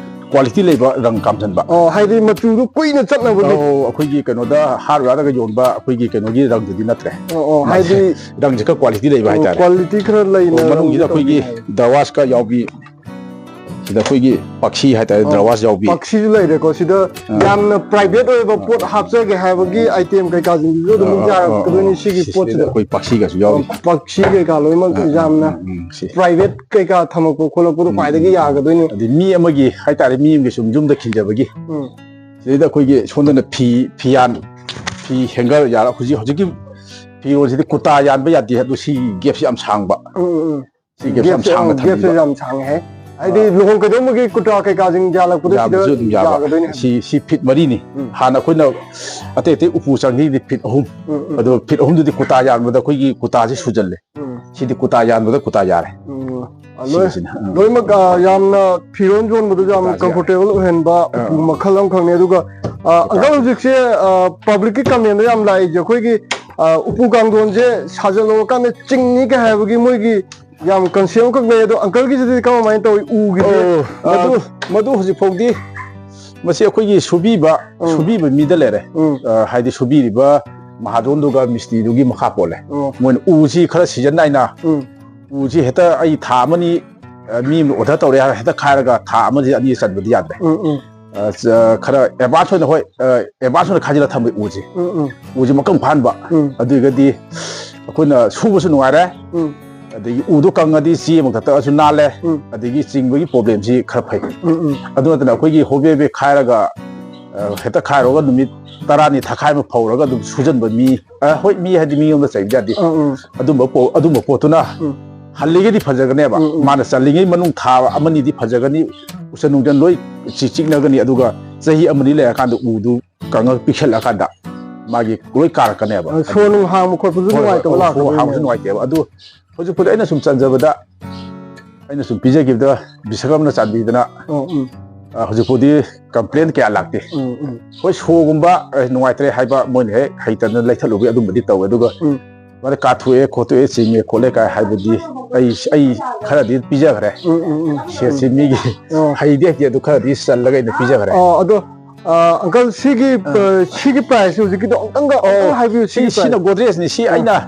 ꯀ꯭ꯋꯥꯂꯤꯇꯤ ꯂꯩꯕ ꯔꯪ ꯀꯥꯝꯖꯟꯕ꯫ ꯑꯣ, ꯍꯥꯏꯗꯤ ꯃꯆꯨꯗꯨ ꯀꯨꯏꯅ ꯆꯠꯅꯕꯒꯤ꯫ ꯑꯧ, ꯑꯩꯈꯣꯏꯒꯤ ꯀꯩꯅꯣꯗ ꯍꯥꯔꯗꯋꯦꯌꯔꯗꯒ ꯌꯣꯟꯕ ꯑꯩꯈꯣꯏꯒꯤ ꯀꯩꯅꯣꯒꯤ ꯔꯪꯗꯨꯗꯤ ꯅꯠꯇ꯭ꯔꯦ꯫ ꯑꯣ, ꯑꯣ, ꯃꯥꯁꯦ ꯍꯥꯏꯗꯤ ꯔꯪꯁꯦ ꯈꯔ ꯀ꯭ꯋꯥꯂꯤꯇꯤ ꯂꯩꯕ ꯑꯣ, ꯍꯥꯏꯇꯥꯔꯦ꯫ ꯀ꯭ꯋꯥꯂꯤꯇꯤ ꯈꯔ ꯂꯩꯅ ꯑꯣ, ꯔꯪ ꯃꯅꯨꯡꯁꯤꯗ ꯑꯩꯈꯣꯏꯒꯤ ꯇꯧꯕꯤ ꯍꯥꯏ꯫ ꯗ꯭ꯔꯋꯥꯁꯀ ꯌꯥꯎꯕꯤ, ꯁꯤꯗ ꯑꯩꯈꯣꯏꯒꯤ ꯄꯥꯛꯁꯤ ꯍꯥꯏꯇꯥꯔꯦ, ꯑꯣ, ꯗ꯭ꯔꯋꯥꯁ ꯌꯥꯎꯕꯤ꯫ ꯄꯥꯛꯁꯤꯁꯨ ꯂꯩꯔꯦꯀꯣ꯫ ꯁꯤꯗ ꯑꯥ꯫ ꯌꯥꯝꯅ ꯄ꯭ꯔꯥꯏꯚꯦꯠ ꯑꯣꯏꯕ ꯄꯣꯠ ꯍꯥꯞꯆꯒꯦ ꯍꯥꯏꯕꯒꯤ ꯑꯥꯏꯇꯦꯝ ꯀꯩꯀꯥꯁꯤꯡꯁꯤꯁꯨ ꯑꯗꯨꯝ ꯑꯥ, ꯑꯥ, ꯑꯥ, ꯌꯥꯔꯛꯀꯗꯣꯏꯅꯤ ꯑꯥ꯫ ꯁꯤꯒꯤ ꯁꯤ-, ꯁꯤꯗ ꯄꯣꯠꯁꯤꯗ꯫ ꯑꯩꯈꯣꯏ ꯄꯥꯛꯁꯤꯒꯁꯨ ꯌꯥꯎꯔꯤ꯫ ꯑꯣ, ꯄꯥꯛꯁꯤ ꯀꯩꯀꯥ ꯂꯣꯏꯅꯃꯛ ꯑꯥ, ꯑꯥ, ꯌꯥꯝꯅ ꯑꯥ, ꯎꯝ, ꯁꯤ꯫ ꯄ꯭ꯔꯥꯏꯚꯦꯠ ꯀꯩꯀꯥ ꯊꯝꯃꯛꯄ ꯈꯣꯠꯂꯛꯄꯗꯣ ꯎꯝ, ꯈ꯭ꯋꯥꯏꯗꯒꯤ ꯎꯝ, ꯎꯝ꯫ ꯌꯥꯒꯗꯣꯏꯅꯤ꯫ ꯑꯗꯩ ꯃꯤ ꯑꯃꯒꯤ ꯍꯥꯏꯇꯥꯔꯦ, ꯃꯤ ꯑꯃꯒꯤ ꯁꯨꯝ ꯌꯨꯝꯗ ꯈꯤꯟꯖꯕꯒꯤ꯫ ꯎꯝ꯫ ꯁꯤꯗꯩꯗ ꯑꯩꯈꯣꯏꯒꯤ ꯁꯣꯝꯗꯅ ꯐꯤ, ꯐꯤꯌꯥꯟ, ꯐꯤ ꯍꯦꯡꯒꯔ ꯌꯥꯔ-, ꯍꯧꯖꯤꯛ, ꯍꯧꯖꯤꯛꯀꯤ ꯐꯤꯔꯣꯜꯁꯤꯗꯤ ꯀꯨꯔꯇꯥ ꯌꯥꯟꯕ ꯌꯥꯗꯦ, ꯑꯗꯨ ꯁꯤ ꯒꯦꯞꯁꯤ ꯌꯥꯝ ꯁꯥꯡꯕ꯫ ꯎꯝ, ꯎꯝ, ꯎꯝ꯫ ꯁꯤ ꯒꯦꯞꯁꯤ ꯌꯥꯝ ꯒꯦꯞꯁꯦ, ꯁꯥꯡꯅ ꯑ, ꯒꯦꯞꯁꯦ ꯊꯝꯕꯤꯕ꯫ ꯌꯥꯝ ꯁꯥꯡꯉꯦ꯫ ꯍꯥꯏꯗꯤ ꯂꯨꯍꯣꯡ ꯀꯩꯗꯧꯕꯒꯤ ꯀꯨꯔꯇꯥ ꯀꯩꯀꯥꯁꯤꯡ ꯌꯥꯜꯂꯛꯄꯗꯣ ꯁꯤꯗ ꯌꯥꯕꯁꯨ ꯑꯗꯨꯝ ꯌꯥꯕ꯫ ꯌꯥꯒꯗꯣꯏꯅꯦ꯫ ꯁꯤ, ꯁꯤ ꯐꯤꯠ ꯃꯔꯤꯅꯤ꯫ ꯎꯝ꯫ ꯍꯥꯟꯅ ꯑꯩꯈꯣꯏꯅ ꯑꯇꯩ ꯑꯇꯩ ꯎꯄꯨ ꯆꯪꯈꯤꯗꯤ ꯐꯤꯠ ꯑꯍꯨꯝ꯫ ꯎꯝ, ꯎꯝ꯫ ꯑꯗꯣ ꯐꯤꯠ ꯑꯍꯨꯝꯗꯨꯗꯤ ꯀꯨꯔꯇꯥ ꯌꯥꯟꯕꯗ ꯑꯩꯈꯣꯏꯒꯤ ꯀꯨꯔꯇꯥꯁꯤ ꯁꯨꯖꯜꯂꯦ꯫ ꯎꯝ꯫ ꯁꯤꯗꯤ ꯀꯨꯔꯇꯥ ꯌꯥꯟꯕꯗ ꯀꯨꯔꯇꯥ ꯌꯥꯔꯦ꯫ ꯎꯝ꯫ ꯑ, ꯂꯣꯏ-, ꯁꯤꯒꯤꯁꯤꯅ, ꯑꯥ꯫ ꯂꯣꯏꯅꯃꯛ, ꯑ, ꯌꯥꯝꯅ ꯐꯤꯔꯣꯟ ꯌꯣꯟꯕꯗꯁꯨ ꯌꯥꯝꯅ ꯀꯨꯔꯇꯥꯁꯦ ꯌꯥꯔꯦ꯫ Comfortable ꯑꯣꯏꯍꯟꯕ ꯎꯄꯨ ꯑꯥ꯫ ꯃꯈꯜ ꯑꯃꯈꯛꯅꯦ꯫ ꯑꯗꯨꯒ, ꯑ, ꯀꯨꯔꯇꯥꯁꯦ꯫ Uncle, ꯍꯧꯖꯤꯛꯁꯦ, ꯑ, publicꯀꯤ commentꯗ ꯌꯥꯝ ꯂꯥꯛꯏꯁꯦ ꯑꯩꯈꯣꯏꯒꯤ, ꯑ, ꯎꯄꯨ ꯀꯥꯡꯊꯣꯟꯁꯦ ꯁꯥꯖꯜꯂꯨꯔꯀꯥꯟꯗ ꯆꯤꯡꯅꯤ ꯀꯩ ꯍꯥꯏꯕꯒꯤ ꯃꯣꯏꯒꯤ ꯌꯥꯝ concept ꯑꯃꯈꯛ ꯂꯩ꯫ ꯑꯗꯣ uncleꯒꯤꯁꯤꯗꯤ ꯀꯃꯥꯏꯅ ꯇꯧꯏ? ꯎꯒꯤꯗꯤ, ꯑꯣ, ꯑ, ꯃꯗꯨ, ꯃꯗꯨ ꯍꯧꯖꯤꯛ ꯐꯥꯎꯗꯤ ꯃꯁꯤ ꯑꯩꯈꯣꯏꯒꯤ ꯁꯨꯕꯤꯕ, ꯎꯝ꯫ ꯁꯨꯕꯤꯕ ꯃꯤꯗ ꯂꯩꯔꯦ꯫ ꯎꯝ꯫ ꯑ, ꯍꯥꯏꯗꯤ ꯁꯨꯕꯤꯔꯤꯕ ꯃꯍꯥꯖꯣꯟꯗꯨꯒ ꯃꯤꯁꯇ꯭ꯔꯤꯗꯨꯒꯤ ꯃꯈꯥ ꯄꯣꯜꯂꯦ꯫ ꯑꯣ꯫ ꯃꯣꯏꯅ ꯎꯁꯤ ꯈꯔ season ꯅꯥꯏꯅ, ꯎꯝ꯫ ꯎꯁꯤ ꯍꯦꯛꯇ ꯑꯩ ꯊꯥ ꯑꯃꯅꯤ, ꯑ, ꯃꯤ ꯑꯃꯅ order ꯇꯧꯔꯦ ꯍꯥꯏꯔꯒ ꯍꯦꯛꯇ ꯈꯥꯏꯔꯒ ꯊꯥ ꯑꯃꯁꯤ ꯑꯅꯤ ꯆꯟꯕꯗꯤ ꯌꯥꯗ꯭ꯔꯦ꯫ ꯎꯝ, ꯎꯝ꯫ ꯑ, ꯆ-, ꯈꯔ advance ꯑꯣꯏꯅ, ꯍꯣꯏ, ꯑ, advance ꯑꯣꯏꯅ ꯈꯥꯏꯖꯤꯜꯂ ꯊꯝꯕ ꯎꯁꯤ꯫ ꯎꯝ, ꯎꯝ꯫ ꯎꯁꯤ ꯃꯀꯪ ꯐꯥꯍꯟꯕ꯫ ꯎꯝ꯫ ꯑꯗꯨ ꯑꯣꯏꯔꯒꯗꯤ ꯑꯩꯈꯣꯏꯅ ꯁꯨꯕꯁꯨ ꯅꯨꯡꯉꯥꯏꯔꯦ꯫ ꯎꯝ꯫ ꯑꯗꯒꯤ ꯎꯗꯣ ꯀꯪꯉꯗꯤ ꯆꯦ ꯑꯃ ꯀꯛꯊꯠꯂꯁꯨ ꯅꯥꯜꯂꯦ꯫ ꯎꯝ꯫ ꯑꯗꯒꯤ ꯆꯤꯡꯕꯒꯤ problemꯁꯤ ꯈꯔ ꯐꯩ꯫ ꯎꯝ, ꯎꯝ꯫ ꯑꯗꯨ ꯅꯠꯇꯅ ꯑꯩꯈꯣꯏꯒꯤ ꯍꯣꯕꯦ ꯍꯣꯕꯦ ꯈꯥꯏꯔꯒ, ꯑ, ꯍꯦꯛꯇ ꯈꯥꯏꯔꯨꯔꯒ ꯅꯨꯃꯤꯠ ꯇꯔꯥꯅꯤ ꯊꯛꯈꯥꯏ ꯑꯃ ꯐꯧꯔꯒ ꯑꯗꯨꯝ ꯁꯨꯖꯟꯕ ꯃꯤ, ꯑ, ꯍꯣꯏ, ꯃꯤ ꯍꯥꯏꯗꯤ ꯃꯤꯉꯣꯟꯗ ꯆꯩꯕ ꯌꯥꯗꯦ꯫ ꯎꯝ, ꯎꯝ꯫ ꯑꯗꯨꯝꯕ ꯄꯣ-, ꯑꯗꯨꯝꯕ ꯄꯣꯠꯇꯨꯅ ꯎꯝ꯫ ꯍꯜꯂꯤꯒꯩꯗꯤ ꯐꯖꯒꯅꯦꯕ꯫ ꯎꯝ, ꯎꯝ꯫ ꯃꯥꯅ ꯆꯜꯂꯤꯉꯩ ꯃꯅꯨꯡ ꯊꯥ ꯑꯃꯅꯤꯗꯤ ꯐꯖꯒꯅꯤ, ꯎꯆꯟ ꯅꯨꯡꯖꯟ ꯂꯣꯏ ꯆꯤ-, ꯆꯤꯛꯅꯒꯅꯤ, ꯑꯗꯨꯒ ꯆꯍꯤ ꯑꯃꯅꯤ ꯂꯩꯔꯀꯥꯟꯗ ꯎꯗꯨ ꯀꯪꯉꯒ ꯄꯤꯛꯁꯜꯂꯛꯑꯀꯥꯟꯗ ꯃꯥꯒꯤ ꯂꯣꯏ ꯀꯥꯔꯛꯀꯅꯦꯕ꯫ ꯑ, ꯁꯣ ꯅꯨꯡ ꯍꯥꯡꯕ ꯈꯣꯠꯄꯁꯨ ꯍꯣꯏ, ꯍꯣꯏ, ꯅꯨꯡꯉꯥꯏꯇꯕ ꯑꯣ, ꯁꯣ ꯂꯥꯛꯀꯗꯣꯏꯅꯦ꯫ ꯍꯥꯡꯕꯁꯨ ꯅꯨꯡꯉꯥꯏꯇꯦꯕ꯫ ꯑꯗꯨ ꯍꯧꯖꯤꯛꯄꯨꯗꯤ ꯑꯩꯅ ꯁꯨꯝ ꯆꯟꯖꯕꯗ, ꯑꯩꯅ ꯁꯨꯝ ꯄꯤꯖꯈꯤꯕꯗ ꯕꯤꯁꯀꯔꯃꯅ ꯆꯥꯟꯕꯤꯗꯅ, ꯑꯣ, ꯎꯝ꯫ ꯑ, ꯍꯧꯖꯤꯛꯄꯨꯗꯤ complain ꯀꯌꯥ ꯂꯥꯛꯇꯦ꯫ ꯎꯝ, ꯎꯝ꯫ ꯍꯣꯏ, ꯁꯣꯒꯨꯝꯕ, ꯑ, ꯅꯨꯡꯉꯥꯏꯇ꯭ꯔꯦ ꯍꯥꯏꯕ ꯃꯣꯏꯅ ꯍꯦꯛ ꯍꯩꯇꯅ ꯂꯩꯊꯠꯂꯨꯕꯒꯤ ꯑꯗꯨꯝꯕꯗꯤ ꯇꯧꯋꯦ꯫ ꯑꯗꯨꯒ ꯎꯝ꯫ ꯃꯥꯅ ꯀꯥꯊꯣꯛꯑꯦ, ꯈꯣꯠꯇꯣꯛꯑꯦ, ꯆꯤꯡꯉꯦ, ꯈꯣꯠꯂꯦ ꯀꯥꯏ ꯍꯥꯏꯕꯗꯤ ꯑꯩ, ꯑꯩ ꯈꯔꯗꯤ ꯄꯤꯖꯈ꯭ꯔꯦ꯫ ꯎꯝ, ꯎꯝ, ꯎꯝ, ꯁꯦꯠꯁꯤ ꯎꯝ꯫ ꯃꯤꯒꯤ ꯑꯣ꯫ ꯍꯩꯗꯤ ꯍꯩꯇꯦ, ꯑꯗꯨ ꯈꯔꯗꯤ ꯆꯜꯂꯒ ꯑꯩꯅ ꯄꯤꯖꯈ꯭ꯔꯦ꯫ ꯑꯣ, ꯑꯗꯣ, ꯑ, uncle, ꯁꯤꯒꯤ, ꯑ꯫ ꯑ, ꯁꯤꯒꯤ price ꯍꯧꯖꯤꯛꯀꯤꯗꯣ ꯑꯃꯨꯛꯇꯪꯒ, ꯑꯃꯨꯛꯇꯪ ꯑꯣ, ꯍꯥꯏꯕꯤꯌꯨ, ꯁꯤ, ꯁꯤꯒꯤ ꯁꯤꯅ price꯫ Godrejꯅꯤ꯫ ꯁꯤ ꯑ꯫ ꯑꯩꯅ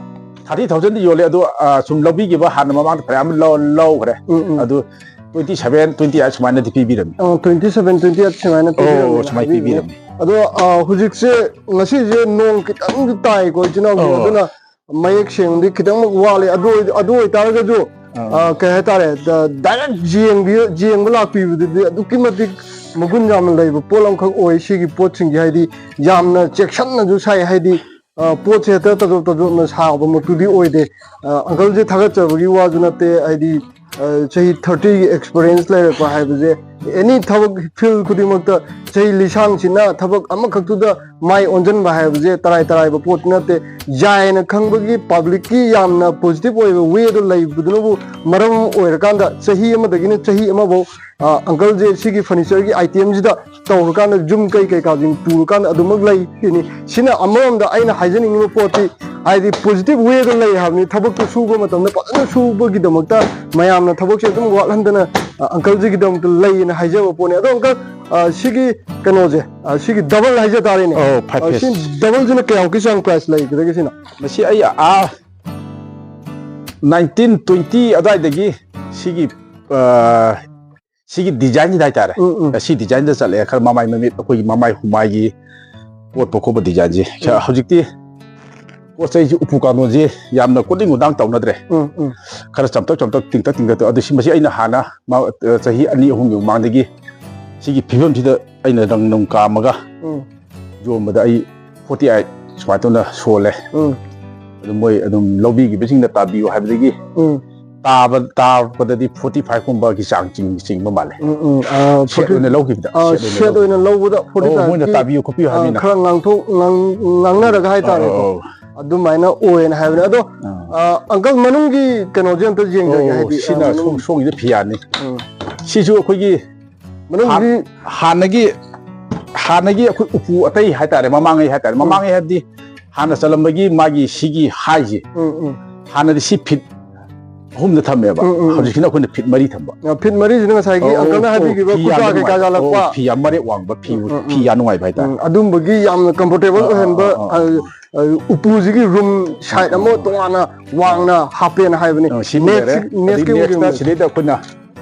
thirty thousand ꯌꯣꯜꯂꯦ, ꯑꯗꯣ, ꯑ, ꯁꯨꯝ ꯂꯧꯕꯤꯈꯤꯕ ꯍꯥꯟꯅ ꯃꯃꯥꯡꯗ ꯐꯅꯌꯥꯝ ꯂꯧ-, ꯂꯧꯈ꯭ꯔꯦ꯫ ꯎꯝ, ꯎꯝ꯫ ꯑꯗꯨ twenty seven, twenty eight ꯁꯨꯃꯥꯏꯅꯗꯤ ꯄꯤꯕꯤꯔꯝꯃꯤ꯫ ꯑꯣ, twenty seven, twenty eight ꯁꯨꯃꯥꯏꯅ ꯑꯣ, ꯄꯤꯕꯤꯔꯝꯃꯦ, ꯁꯨꯃꯥꯏꯅ ꯍꯥꯏꯕꯤꯔꯝꯃꯦ꯫ ꯄꯤꯕꯤꯔꯝꯃꯤ꯫ ꯑꯗꯣ, ꯑ, ꯍꯧꯖꯤꯛꯁꯦ, ꯉꯁꯤꯁꯦ ꯅꯣꯡ ꯈꯤꯇꯪꯗꯤ ꯇꯥꯏꯀꯣ, ꯏꯆꯤꯟ ꯏꯅꯥꯎꯁꯤꯡ, ꯑꯣ꯫ ꯑꯗꯨꯅ ꯃꯌꯦꯛ ꯁꯦꯡꯕꯗꯤ ꯈꯤꯇꯪꯃꯛ ꯋꯥꯠꯂꯤ꯫ ꯑꯗꯨ ꯑꯣꯏ-, ꯑꯗꯨ ꯑꯣꯏꯇꯥꯔꯒꯁꯨ, ꯑꯥ꯫ ꯑ, ꯀꯩ ꯍꯥꯏꯇꯥꯔꯦ, ꯗ-, direct ꯌꯦꯡꯕꯤ-, ꯌꯦꯡꯕ ꯂꯥꯛꯄꯤꯕꯗꯨꯗꯤ ꯑꯗꯨꯛꯀꯤ ꯃꯇꯤꯛ ꯃꯒꯨꯟ ꯌꯥꯝꯅ ꯂꯩꯕ ꯄꯣꯠ ꯑꯃꯈꯛ ꯑꯣꯏ꯫ ꯁꯤꯒꯤ ꯄꯣꯠꯁꯤꯡꯁꯦ ꯍꯥꯏꯗꯤ ꯌꯥꯝꯅ ꯆꯦꯛꯁꯤꯟꯅꯁꯨ ꯁꯥꯏ, ꯍꯥꯏꯗꯤ, ꯑ, ꯄꯣꯠꯁꯦ ꯍꯦꯛꯇ ꯇꯖꯣꯞ ꯇꯖꯣꯞꯅ ꯁꯥꯕꯃꯛꯇꯨꯗꯤ ꯑꯣꯏꯗꯦ꯫ ꯑ, uncleꯁꯦ ꯊꯥꯒꯠꯆꯕꯒꯤ ꯋꯥꯁꯨ ꯅꯠꯇꯦ, ꯍꯥꯏꯗꯤ, ꯑ, ꯆꯍꯤ ꯊꯥꯔꯇꯤꯒꯤ ꯑꯦꯛꯁꯄꯤꯔꯤꯌꯦꯟꯁ ꯂꯩꯔꯛꯄ ꯍꯥꯏꯕꯁꯦ, ꯑꯦꯅꯤ ꯊꯕꯛ ꯐꯤꯜ ꯈꯨꯗꯤꯡꯃꯛꯇ ꯆꯍꯤ ꯂꯤꯁꯥꯡꯁꯤꯠꯅ ꯊꯕꯛ ꯑꯃꯈꯛꯇꯨꯗ ꯃꯥꯏ ꯑꯣꯟꯁꯤꯟꯕ ꯍꯥꯏꯕꯁꯦ ꯇꯔꯥꯏ ꯇꯔꯥꯏꯕ ꯄꯣꯠꯇꯤ ꯅꯠꯇꯦ꯫ ꯌꯥꯏꯅ ꯈꯪꯕꯒꯤ ꯄꯕ꯭ꯂꯤꯛꯀꯤ ꯌꯥꯝꯅ ꯄꯣꯖꯤꯇꯤꯚ ꯑꯣꯏꯕ ꯋꯦꯗꯣ ꯂꯩꯕꯗꯨꯅꯕꯨ ꯃꯔꯝ ꯑꯣꯏꯔꯀꯥꯟꯗ ꯆꯍꯤ ꯑꯃꯗꯒꯤꯅ ꯆꯍꯤ ꯑꯃꯐꯥꯎ, ꯑ, ꯑꯪꯀꯜꯁꯦ ꯁꯤꯒꯤ ꯐꯔꯅꯤꯆꯔꯒꯤ ꯑꯥꯏꯇꯦꯝꯁꯤꯗ ꯇꯧꯔꯀꯥꯟꯗ ꯌꯨꯝ ꯀꯩ ꯀꯩꯀꯥꯁꯤꯡ ꯄꯨꯔꯀꯥꯟꯗ ꯑꯗꯨꯃꯛ ꯂꯩ ꯁꯤꯅꯤ꯫ ꯁꯤꯅ ꯑꯃꯔꯣꯝꯗ ꯑꯩꯅ ꯍꯥꯏꯖꯅꯤꯡꯉꯤꯕ ꯄꯣꯠꯇꯤ, ꯍꯥꯏꯗꯤ ꯄꯣꯖꯤꯇꯤꯚ ꯋꯦꯗ ꯂꯩ ꯍꯥꯏꯕꯅꯤ꯫ ꯊꯕꯛꯇꯨ ꯁꯨꯕ ꯃꯇꯝꯗ ꯐꯖꯅ ꯁꯨꯕꯒꯤꯗꯃꯛꯇ ꯃꯌꯥꯝꯅ ꯊꯕꯛꯁꯦ ꯑꯗꯨꯝ ꯋꯥꯠꯍꯟꯗꯅ, ꯑ, ꯑꯪꯀꯜꯁꯤꯒꯤꯗꯃꯛꯇ ꯂꯩꯌꯦꯅ ꯍꯥꯏꯖꯕ ꯄꯣꯠꯅꯤ꯫ ꯑꯗꯣ ꯑꯪꯀꯜ, ꯑ, ꯁꯤꯒꯤ ꯀꯩꯅꯣꯁꯦ, ꯑ, ꯁꯤꯒꯤ ꯗꯕꯜ ꯍꯥꯏꯖ ꯇꯥꯔꯦꯅꯦ꯫ ꯑꯧ, five ꯑ, ꯁꯤ piece꯫ ꯗꯕꯜꯁꯤꯅ ꯀꯌꯥꯃꯨꯛꯀꯤ ꯆꯥꯡ ꯄ꯭ꯔꯥꯏꯁ ꯂꯩꯒꯗꯒꯦ ꯁꯤꯅ? ꯃꯁꯤ ꯑꯩ, ꯑꯥ, ꯅꯥꯏꯟꯇꯤꯟ ꯇ꯭ꯋꯦꯟꯇꯤ ꯑꯗꯨꯋꯥꯏꯗꯒꯤ ꯁꯤꯒꯤ, ꯑ, ꯁꯤꯒꯤ ꯗꯤꯖꯥꯏꯟꯁꯤꯗ ꯍꯥꯏꯇꯥꯔꯦ꯫ ꯎꯝ, ꯎꯝ꯫ ꯁꯤ ꯗꯤꯖꯥꯏꯟꯗ ꯆꯠꯂꯦ꯫ ꯈꯔ ꯃꯃꯥꯏ ꯃꯃꯤꯠ, ꯑꯩꯈꯣꯏꯒꯤ ꯃꯃꯥꯏ ꯍꯨꯃꯥꯏꯒꯤ ꯀꯣꯠꯄ ꯈꯣꯠꯄ ꯗꯤꯖꯥꯏꯟꯁꯦ꯫ ꯁ-, ꯎꯝ꯫ ꯍꯧꯖꯤꯛꯇꯤ ꯄꯣꯠ ꯆꯩꯁꯤ ꯎꯄꯨ ꯀꯥꯡꯊꯣꯟꯁꯦ ꯌꯥꯝꯅ ꯀꯣꯠꯅꯤꯡ ꯀꯣꯠꯇꯥꯡ ꯇꯧꯅꯗ꯭ꯔꯦ꯫ ꯎꯝ, ꯎꯝ꯫ ꯈꯔ ꯆꯝꯇꯛ ꯆꯝꯇꯛ ꯇꯤꯡꯇꯛ ꯇꯤꯡꯇꯛ ꯇꯧ-, ꯑꯗꯨ ꯁꯤ, ꯃꯁꯤ ꯑꯩꯅ ꯍꯥꯟꯅ ꯃ-, ꯑ, ꯆꯍꯤ ꯑꯅꯤ ꯑꯍꯨꯝꯒꯤ ꯃꯃꯥꯡꯗꯒꯤ ꯁꯤꯒꯤ ꯐꯤꯕꯝꯁꯤꯗ ꯑꯩꯅ ꯔꯪ ꯅꯨꯡ ꯀꯥꯝꯃꯒ ꯎꯝ꯫ ꯌꯣꯟꯕꯗ ꯑꯩ ꯐꯣꯔꯇꯤ ꯑꯩꯠ ꯁꯨꯃꯥꯏꯅ ꯇꯧꯅ ꯁꯣꯜꯂꯦ꯫ ꯎꯝ꯫ ꯑꯗꯨ ꯃꯣꯏ ꯑꯗꯨꯝ ꯂꯧꯕꯤꯈꯤꯕꯁꯤꯡꯅ ꯇꯥꯕꯤꯌꯨ ꯍꯥꯏꯕꯗꯒꯤ ꯎꯝ꯫ ꯇꯥꯕ, ꯇꯥꯕꯗꯗꯤ ꯐꯣꯔꯇꯤ ꯐꯥꯏꯚ ꯀꯨꯝꯕꯒꯤ ꯆꯥꯡ ꯆꯤꯡ-, ꯆꯤꯡꯕ ꯃꯥꯜꯂꯦ꯫ ꯎꯝ, ꯎꯝ꯫ ꯑ, ꯁꯦꯠ ꯐꯣꯔꯇꯤ, ꯑꯣꯏꯅ ꯂꯧꯈꯤꯕꯗ, ꯑ, ꯁꯦꯠ ꯑꯣꯏꯅ ꯁꯦꯠ ꯂꯧ-, ꯑꯣꯏꯅ ꯂꯧꯕꯗ ꯑꯣ, ꯃꯣꯏꯅ ꯐꯣꯔꯇꯤ ꯐꯥꯏꯚꯀꯤ, ꯇꯥꯕꯤꯌꯨ ꯈꯣꯠꯄꯤꯌꯨ ꯑ, ꯍꯥꯏꯕꯅꯤꯅ꯫ ꯈꯔ ꯉꯥꯡꯊꯣꯛ-, ꯉꯥꯡ-, ꯉꯥꯡꯅꯔꯒ ꯍꯥꯏꯇꯥꯔꯦꯀꯣ꯫ ꯑꯧ, ꯑꯧ꯫ ꯑꯗꯨꯃꯥꯏꯅ ꯑꯣꯏꯌꯦꯅ ꯍꯥꯏꯕꯅꯦ꯫ ꯑꯗꯣ, ꯑꯥ꯫ ꯑ, ꯑꯪꯀꯜ, ꯃꯅꯨꯡꯒꯤ ꯀꯩꯅꯣꯁꯦ ꯑꯝꯇ ꯌꯦꯡꯖꯒꯦ, ꯑꯣ, ꯍꯥꯏꯗꯤ, ꯑ, ꯁꯤꯅ ꯃꯅꯨꯡ ꯁꯣꯝ-, ꯁꯣꯝꯒꯤꯗ ꯐꯤꯌꯥꯅꯤ꯫ ꯎꯝ꯫ ꯁꯤꯁꯨ ꯑꯩꯈꯣꯏꯒꯤ ꯃꯅꯨꯡꯒꯤ ꯍꯥꯟ-, ꯍꯥꯟꯅꯒꯤ, ꯍꯥꯟꯅꯒꯤ ꯑꯩꯈꯣꯏ ꯎꯄꯨ ꯑꯇꯩ ꯍꯥꯏꯇꯥꯔꯦ, ꯃꯃꯥꯡꯉꯩ ꯍꯥꯏꯇꯥꯔꯦ, ꯎꯝ꯫ ꯃꯃꯥꯡꯉꯩ ꯍꯥꯏꯕꯗꯤ ꯍꯥꯟꯅ ꯆꯠꯂꯝꯕꯒꯤ ꯃꯥꯒꯤ ꯁꯤꯒꯤ ꯍꯥꯏꯁꯦ, ꯎꯝ, ꯎꯝ꯫ ꯍꯥꯟꯅꯗꯤ ꯁꯤ ꯐꯤꯠ ꯑꯍꯨꯝꯗ ꯊꯝꯃꯦꯕ, ꯎꯝ, ꯎꯝ, ꯎꯝ꯫ ꯍꯧꯖꯤꯛꯁꯤꯅ ꯑꯩꯈꯣꯏꯅ ꯐꯤꯠ ꯃꯔꯤ ꯊꯝꯕ꯫ ꯑ, ꯐꯤꯠ ꯃꯔꯤꯁꯤꯅ ꯉꯁꯥꯏꯒꯤ ꯑꯣ, ꯑꯪꯀꯜꯅ ꯑꯣ, ꯍꯥꯏꯕꯤꯈꯤꯕ ꯐꯤ ꯈꯨꯖꯥ ꯌꯥꯝꯕ ꯀꯩꯀꯥ ꯅꯨꯡꯉꯥꯏꯕ꯫ ꯌꯥꯜꯂꯛꯄ꯫ ꯑꯣ, ꯐꯤ ꯌꯥꯝ ꯃꯔꯦꯛ ꯋꯥꯡꯕ ꯐꯤ, ꯎꯝ, ꯎꯝ, ꯐꯤ ꯎꯝ꯫ ꯌꯥꯝ ꯅꯨꯡꯉꯥꯏꯕ ꯍꯥꯏꯇꯥꯔꯦ꯫ ꯎꯝ, ꯑꯗꯨꯝꯕꯒꯤ ꯌꯥꯝꯅ ꯀꯝꯐꯣꯔꯇꯦꯕꯜ ꯑꯥ, ꯑꯥ, ꯑꯣꯏꯍꯟꯕ, ꯑꯥ, ꯑꯥ, ꯑ, ꯑ, ꯎꯄꯨꯁꯤꯒꯤ ꯔꯨꯝ ꯁꯥꯏꯠ ꯑꯃ ꯑꯥ, ꯑꯥ꯫ ꯇꯣꯉꯥꯟꯅ ꯋꯥꯡꯅ ꯍꯥꯞꯄꯦꯅ ꯍꯥꯏꯕꯅꯤ꯫ ꯑ, ꯁꯤꯃ ꯂꯩꯔꯦ꯫ ꯅꯦꯠꯁꯤ-, ꯑꯗꯩ ꯅꯦꯠꯁꯀꯤ ꯅꯦꯛꯁꯇ ꯑꯣꯏꯅ꯫ ꯁꯤꯗꯩꯗ ꯑꯩꯈꯣꯏꯅ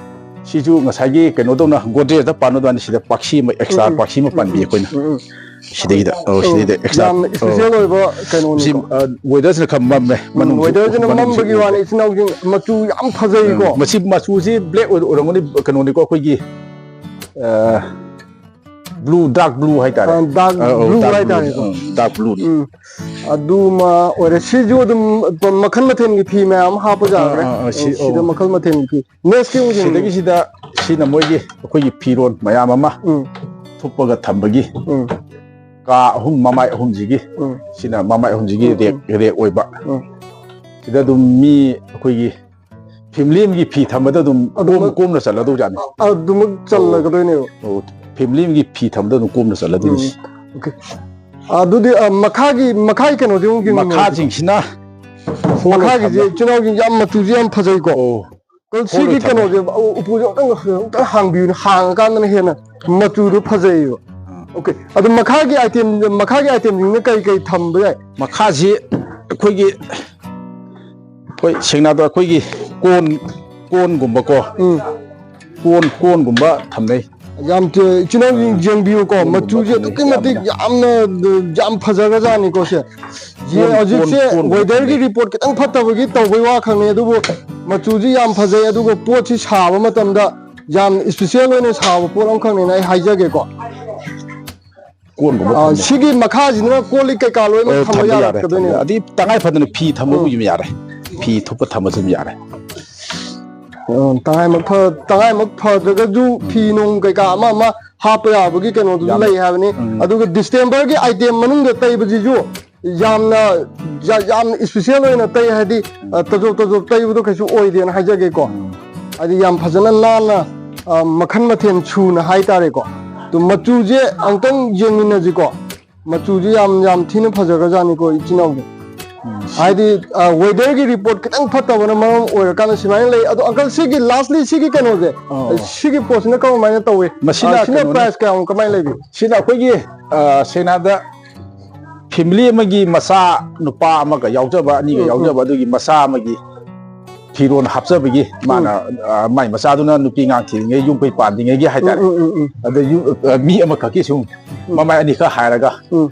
ꯁꯤꯁꯨ ꯉꯁꯥꯏꯒꯤ ꯀꯩꯅꯣ ꯇꯧꯅ ꯒꯣꯗ꯭ꯔꯦꯖꯇ ꯄꯥꯟꯕ ꯑꯗꯨꯃꯥꯏꯅ ꯁꯤꯗ ꯄꯥꯛꯁꯤ ꯑꯃ, ꯑꯦꯛꯁꯇ꯭ꯔꯥ ꯎꯝ, ꯎꯝ, ꯄꯥꯛꯁꯤ ꯑꯃ ꯎꯝ, ꯄꯥꯟꯕꯤ ꯎꯝ, ꯑꯩꯈꯣꯏꯅ꯫ ꯎꯝ, ꯎꯝ꯫ ꯁꯤꯗꯩꯗ, ꯑꯧ, ꯑꯧ, ꯁꯤꯗꯩꯗ ꯑꯦꯛꯁꯇ꯭ꯔꯥ, ꯌꯥꯝꯅ ꯑꯧ꯫ ꯏꯁꯄꯤꯁꯦꯜ ꯑꯣꯏꯕ ꯁꯤ, ꯀꯩꯅꯣꯅꯤꯀꯣ꯫ ꯑ, ꯋꯦꯗꯔꯁꯤꯅ ꯈꯔ ꯃꯝꯃꯦ, ꯎꯝ, ꯃꯅꯨꯡꯁꯨ, ꯋꯦꯗꯔꯁꯤꯅ ꯃꯅꯨꯡꯁꯨ ꯃꯝꯕꯒꯤ ꯎꯗꯦ꯫ ꯋꯥꯅꯤ, ꯏꯆꯤꯟ ꯏꯅꯥꯎꯁꯤꯡ ꯃꯆꯨ ꯌꯥꯝ ꯐꯖꯩꯀꯣ꯫ ꯎꯝ, ꯃꯁꯤ ꯃꯆꯨꯁꯤ ꯕ꯭ꯂꯦꯛ ꯑꯣꯏ-, ꯑꯣꯏꯔꯝꯒꯅꯤ, ꯀꯩꯅꯣꯅꯤꯀꯣ, ꯑꯩꯈꯣꯏꯒꯤ, ꯑ, ꯕ꯭ꯂꯨ, ꯗꯥꯔꯛ ꯕ꯭ꯂꯨ ꯍꯥꯏꯇꯥꯔꯦ꯫ ꯗꯥꯔꯛ ꯑ, ꯑ, ꯕ꯭ꯂꯨ ꯗꯥꯔꯛ ꯍꯥꯏꯇꯥꯔꯦꯀꯣ꯫ ꯕ꯭ꯂꯨꯅꯤ, ꯑ, ꯗꯥꯔꯛ ꯕ꯭ꯂꯨꯅꯤ꯫ ꯎꯝ, ꯑꯗꯨꯃ ꯑꯣꯏꯔꯦ꯫ ꯁꯤꯁꯨ ꯑꯗꯨꯝ ꯃꯈꯜ ꯃꯊꯦꯜꯒꯤ ꯐꯤ ꯃꯌꯥꯝ ꯑꯃ ꯍꯥꯞꯄ ꯌꯥꯈ꯭ꯔꯦ꯫ ꯑꯥ, ꯑꯥ, ꯁꯤ, ꯁꯤꯗ ꯑꯣ꯫ ꯃꯈꯜ ꯃꯊꯦꯜꯒꯤ ꯐꯤ꯫ ꯅꯦꯛꯁꯀꯤ ꯑꯃꯨꯛ ꯌꯦꯡꯉꯨ꯫ ꯁꯤꯗꯒꯤꯁꯤꯗ ꯁꯤꯅ ꯃꯣꯏꯒꯤ ꯑꯩꯈꯣꯏꯒꯤ ꯐꯤꯔꯣꯜ ꯃꯌꯥꯝ ꯑꯃ ꯎꯝ, ꯊꯨꯞꯄꯒ ꯊꯝꯕꯒꯤ ꯎꯝ, ꯀꯥ ꯑꯍꯨꯝ ꯃꯃꯥꯏ ꯑꯍꯨꯝꯁꯤꯒꯤ, ꯎꯝ, ꯁꯤꯅ ꯃꯃꯥꯏ ꯑꯍꯨꯝꯁꯤꯒꯤ ꯎꯝ, ꯔꯦꯛ, ꯎꯝ꯫ ꯔꯦꯛ ꯑꯣꯏꯕ꯫ ꯎꯝ꯫ ꯁꯤꯗ ꯑꯗꯨꯝ ꯃꯤ ꯑꯩꯈꯣꯏꯒꯤ ꯐꯦꯃꯤꯂꯤ ꯑꯃꯒꯤ ꯐꯤ ꯊꯝꯕꯗ ꯑꯗꯨꯝ ꯀꯣꯝ, ꯑꯗꯨꯃꯛ ꯀꯣꯝꯅ ꯆꯜꯂꯗꯧꯖꯥꯠꯅꯤ꯫ ꯑꯗꯨꯃꯛ ꯆꯜꯂꯒꯗꯣꯏꯅꯦꯕ꯫ ꯑꯣ, ꯐꯦꯃꯤꯂꯤ ꯑꯃꯒꯤ ꯐꯤ ꯊꯝꯕꯗ ꯑꯗꯨꯝ ꯀꯣꯝꯅ ꯆꯜꯂꯗꯣꯏꯅꯤ꯫ ꯎꯝ꯫ ꯑꯣꯀꯦ꯫ ꯑꯗꯨꯗꯤ, ꯑ, ꯃꯈꯥꯒꯤ, ꯃꯈꯥꯒꯤ ꯀꯩꯅꯣꯗꯤ ꯑꯃꯨꯛ ꯌꯦꯡꯉꯨ꯫ ꯃꯈꯥꯁꯤꯡꯁꯤꯅ ꯃꯈꯥꯒꯤꯁꯦ ꯏꯆꯤꯟ ꯏꯅꯥꯎꯁꯤꯡ ꯌꯥꯝ ꯃꯆꯨꯁꯦ ꯌꯥꯝ ꯐꯖꯩꯀꯣ꯫ ꯑꯣ, ꯑꯗꯣ ꯐꯣꯜ ꯁꯤꯒꯤ ꯑꯣꯏ ꯊꯝꯃꯦ꯫ ꯀꯩꯅꯣꯁꯦ, ꯎ-, ꯎꯄꯨꯁꯦ ꯑꯃꯨꯛꯇꯪ, ꯑꯃꯨꯛꯇꯪ ꯍꯥꯡꯕꯤꯌꯨꯅꯦ, ꯍꯥꯡꯉꯀꯥꯟꯗꯅ ꯍꯦꯟꯅ ꯃꯆꯨꯗꯣ ꯐꯖꯩꯌꯦꯕ꯫ ꯑꯥ꯫ ꯑꯣꯀꯦ꯫ ꯑꯗꯣ ꯃꯈꯥꯒꯤ ꯑꯥꯏꯇꯦꯝ, ꯃꯈꯥꯒꯤ ꯑꯥꯏꯇꯦꯝꯁꯤꯡꯅ ꯀꯔꯤ ꯀꯔꯤ ꯊꯝꯕ ꯌꯥꯏ? ꯃꯈꯥꯁꯤ ꯑꯩꯈꯣꯏꯒꯤ, ꯑꯩꯈꯣꯏ ꯁꯦꯡꯅ ꯍꯥꯏꯕꯗ ꯑꯩꯈꯣꯏꯒꯤ ꯀꯣꯟ, ꯀꯣꯟꯒꯨꯝꯕꯀꯣ, ꯎꯝ꯫ ꯀꯣꯟ, ꯀꯣꯟꯒꯨꯝꯕ ꯊꯝꯅꯩ꯫ ꯌꯥꯝ ꯇ-, ꯏꯆꯤꯟ ꯏꯅꯥꯎꯁꯤꯡ ꯌꯦꯡꯕꯤꯌꯨꯀꯣ, ꯀꯣꯟꯒꯨꯝꯕ ꯃꯆꯨꯁꯦ ꯊꯝꯅꯩ ꯑꯗꯨꯛꯀꯤ ꯃꯇꯤꯛ ꯑꯌꯥꯝꯕꯅ꯫ ꯌꯥꯝꯅ, ꯌꯥꯝ ꯐꯖꯈ꯭ꯔꯖꯥꯠꯅꯤꯀꯣ ꯁꯦ꯫ ꯌꯦ-, ꯀꯣꯟ, ꯍꯧꯖꯤꯛꯁꯦ ꯀꯣꯟ, ꯀꯣꯟꯒꯨꯝꯕ ꯋꯦꯗꯔꯒꯤ ꯊꯝꯅꯩ꯫ ꯔꯤꯄꯣꯔꯠ ꯈꯤꯇꯪ ꯐꯠꯇꯕꯒꯤ ꯇꯧꯕꯩ ꯋꯥ ꯈꯛꯅꯦ, ꯑꯗꯨꯕꯨ ꯃꯆꯨꯁꯤ ꯌꯥꯝ ꯐꯖꯩ, ꯑꯗꯨꯒ ꯄꯣꯠꯁꯤ ꯁꯥꯕ ꯃꯇꯝꯗ ꯌꯥꯝ ꯏꯁꯄꯤꯁꯦꯜ ꯑꯣꯏꯅ ꯁꯥꯕ ꯄꯣꯠ ꯑꯃꯈꯛꯅꯦꯅ ꯑꯩ ꯍꯥꯏꯖꯒꯦꯀꯣ꯫ ꯀꯣꯟꯒꯨꯝꯕ ꯑ, ꯊꯝꯅꯩ꯫ ꯁꯤꯒꯤ ꯃꯈꯥꯁꯤꯅ ꯀꯣꯜ ꯂꯤꯛ ꯀꯩꯀꯥ ꯂꯣꯏꯅ ꯑꯣ, ꯊꯝꯕ ꯊꯝꯕ ꯌꯥꯔꯦ, ꯊꯝꯕ ꯌꯥꯔꯛꯀꯗꯣꯏꯅꯦꯕ꯫ ꯊꯝꯕ ꯌꯥꯔꯦ꯫ ꯑꯗꯨꯗꯤ ꯇꯉꯥꯏ ꯐꯗꯅ ꯐꯤ ꯊꯝꯕꯕꯨ ꯌꯥꯔꯦ꯫ ꯐꯤ ꯊꯨꯞꯄ ꯊꯝꯕꯁꯨ ꯑꯗꯨꯝ ꯌꯥꯔꯦ꯫ ꯑ, ꯇꯉꯥꯏꯃꯛ ꯐ-, ꯇꯉꯥꯏꯃꯛ ꯐꯗ꯭ꯔꯒꯁꯨ ꯐꯤ ꯅꯨꯡ ꯀꯩꯀꯥ ꯑꯃ ꯑꯃ ꯍꯥꯞꯄ ꯌꯥꯕꯒꯤ ꯀꯩꯅꯣꯗꯨꯁꯨ ꯌꯥꯝ-, ꯂꯩ ꯍꯥꯏꯕꯅꯤ꯫ ꯎꯝ꯫ ꯑꯗꯨꯒ ꯗꯤꯁꯇꯦꯝꯕꯔꯒꯤ ꯑꯥꯏꯇꯦꯝ ꯃꯅꯨꯡꯗ ꯇꯩꯕꯁꯤꯁꯨ ꯌꯥꯝꯅ, ꯌꯥ-, ꯌꯥꯝꯅ ꯏꯁꯄꯤꯁꯦꯜ ꯑꯣꯏꯅ ꯇꯩ ꯍꯥꯏꯗꯤ, ꯑ, ꯇꯖꯣꯞ ꯇꯖꯣꯞ ꯇꯩꯕꯗꯣ ꯀꯩꯁꯨ ꯑꯣꯏꯗꯦꯅ ꯍꯥꯏꯖꯒꯦꯀꯣ꯫ ꯎꯝ꯫ ꯍꯥꯏꯗꯤ ꯌꯥꯝ ꯐꯖꯅ ꯅꯥꯟꯅ, ꯑ, ꯃꯈꯜ ꯃꯊꯦꯜ ꯁꯨꯅ ꯍꯥꯏꯇꯥꯔꯦꯀꯣ꯫ ꯑꯗꯨ ꯃꯆꯨꯁꯦ ꯑꯃꯨꯛꯇꯪ ꯌꯦꯡꯃꯤꯟꯅꯁꯤꯀꯣ꯫ ꯃꯆꯨꯁꯦ ꯌꯥꯝ, ꯌꯥꯝ ꯊꯤꯅ ꯐꯖꯈ꯭ꯔꯖꯥꯠꯅꯤꯀꯣ ꯏꯆꯤꯟ ꯏꯅꯥꯎꯁꯦ꯫ ꯍꯥꯏꯗꯤ, ꯑ, ꯋꯦꯗꯔꯒꯤ ꯔꯤꯄꯣꯔꯠ ꯈꯤꯇꯪ ꯐꯠꯇꯕꯅ ꯃꯔꯝ ꯑꯣꯏꯔꯀꯥꯟꯗ ꯁꯨꯃꯥꯏꯅ ꯂꯩ꯫ ꯑꯗꯣ ꯑꯪꯀꯜ, ꯁꯤꯒꯤ ꯂꯥꯁꯂꯤ ꯁꯤꯒꯤ ꯀꯩꯅꯣꯁꯦ, ꯁꯤꯒꯤ ꯄꯣꯠꯁꯤꯅ ꯀꯔꯝꯍꯥꯏꯅ ꯇꯧꯏ? ꯃꯁꯤꯅ ꯑ, ꯁꯤꯅ ꯀꯩꯅꯣꯅ-, ꯄ꯭ꯔꯥꯏꯁ ꯀꯌꯥꯃꯨꯛ ꯀꯃꯥꯏꯅ ꯂꯩꯕꯤ? ꯁꯤꯅ ꯑꯩꯈꯣꯏꯒꯤ, ꯑ, ꯁꯦꯡꯅ ꯍꯥꯏꯕꯗ ꯐꯦꯃꯤꯂꯤ ꯑꯃꯒꯤ ꯃꯆꯥ ꯅꯨꯄꯥ ꯑꯃꯒ ꯌꯥꯎꯖꯕ, ꯑꯅꯤꯒ ꯎꯝ, ꯎꯝ꯫ ꯌꯥꯎꯖꯕ, ꯑꯗꯨꯒꯤ ꯃꯆꯥ ꯑꯃꯒꯤ ꯐꯤꯔꯣꯜ ꯍꯥꯞꯆꯕꯒꯤ ꯃꯥꯅ, ꯑ, ꯃꯥꯏ ꯃꯆꯥꯗꯨꯅ ꯅꯨꯄꯤ ꯑꯉꯥꯡ ꯊꯤꯔꯤꯉꯩ, ꯌꯨꯝ ꯀꯩ ꯄꯥꯟꯗ꯭ꯔꯤꯉꯩꯒꯤ ꯍꯥꯏꯇꯥꯔꯦ꯫ ꯎꯝ, ꯎꯝ, ꯎꯝ, ꯎꯝ꯫ ꯑꯗ ꯌꯨꯝ, ꯑ, ꯃꯤ ꯑꯃꯈꯛꯀꯤ ꯁꯨꯝ ꯎꯝ꯫ ꯃꯃꯥꯏ ꯑꯅꯤꯈꯛ ꯍꯥꯏꯔꯒ ꯎꯝ꯫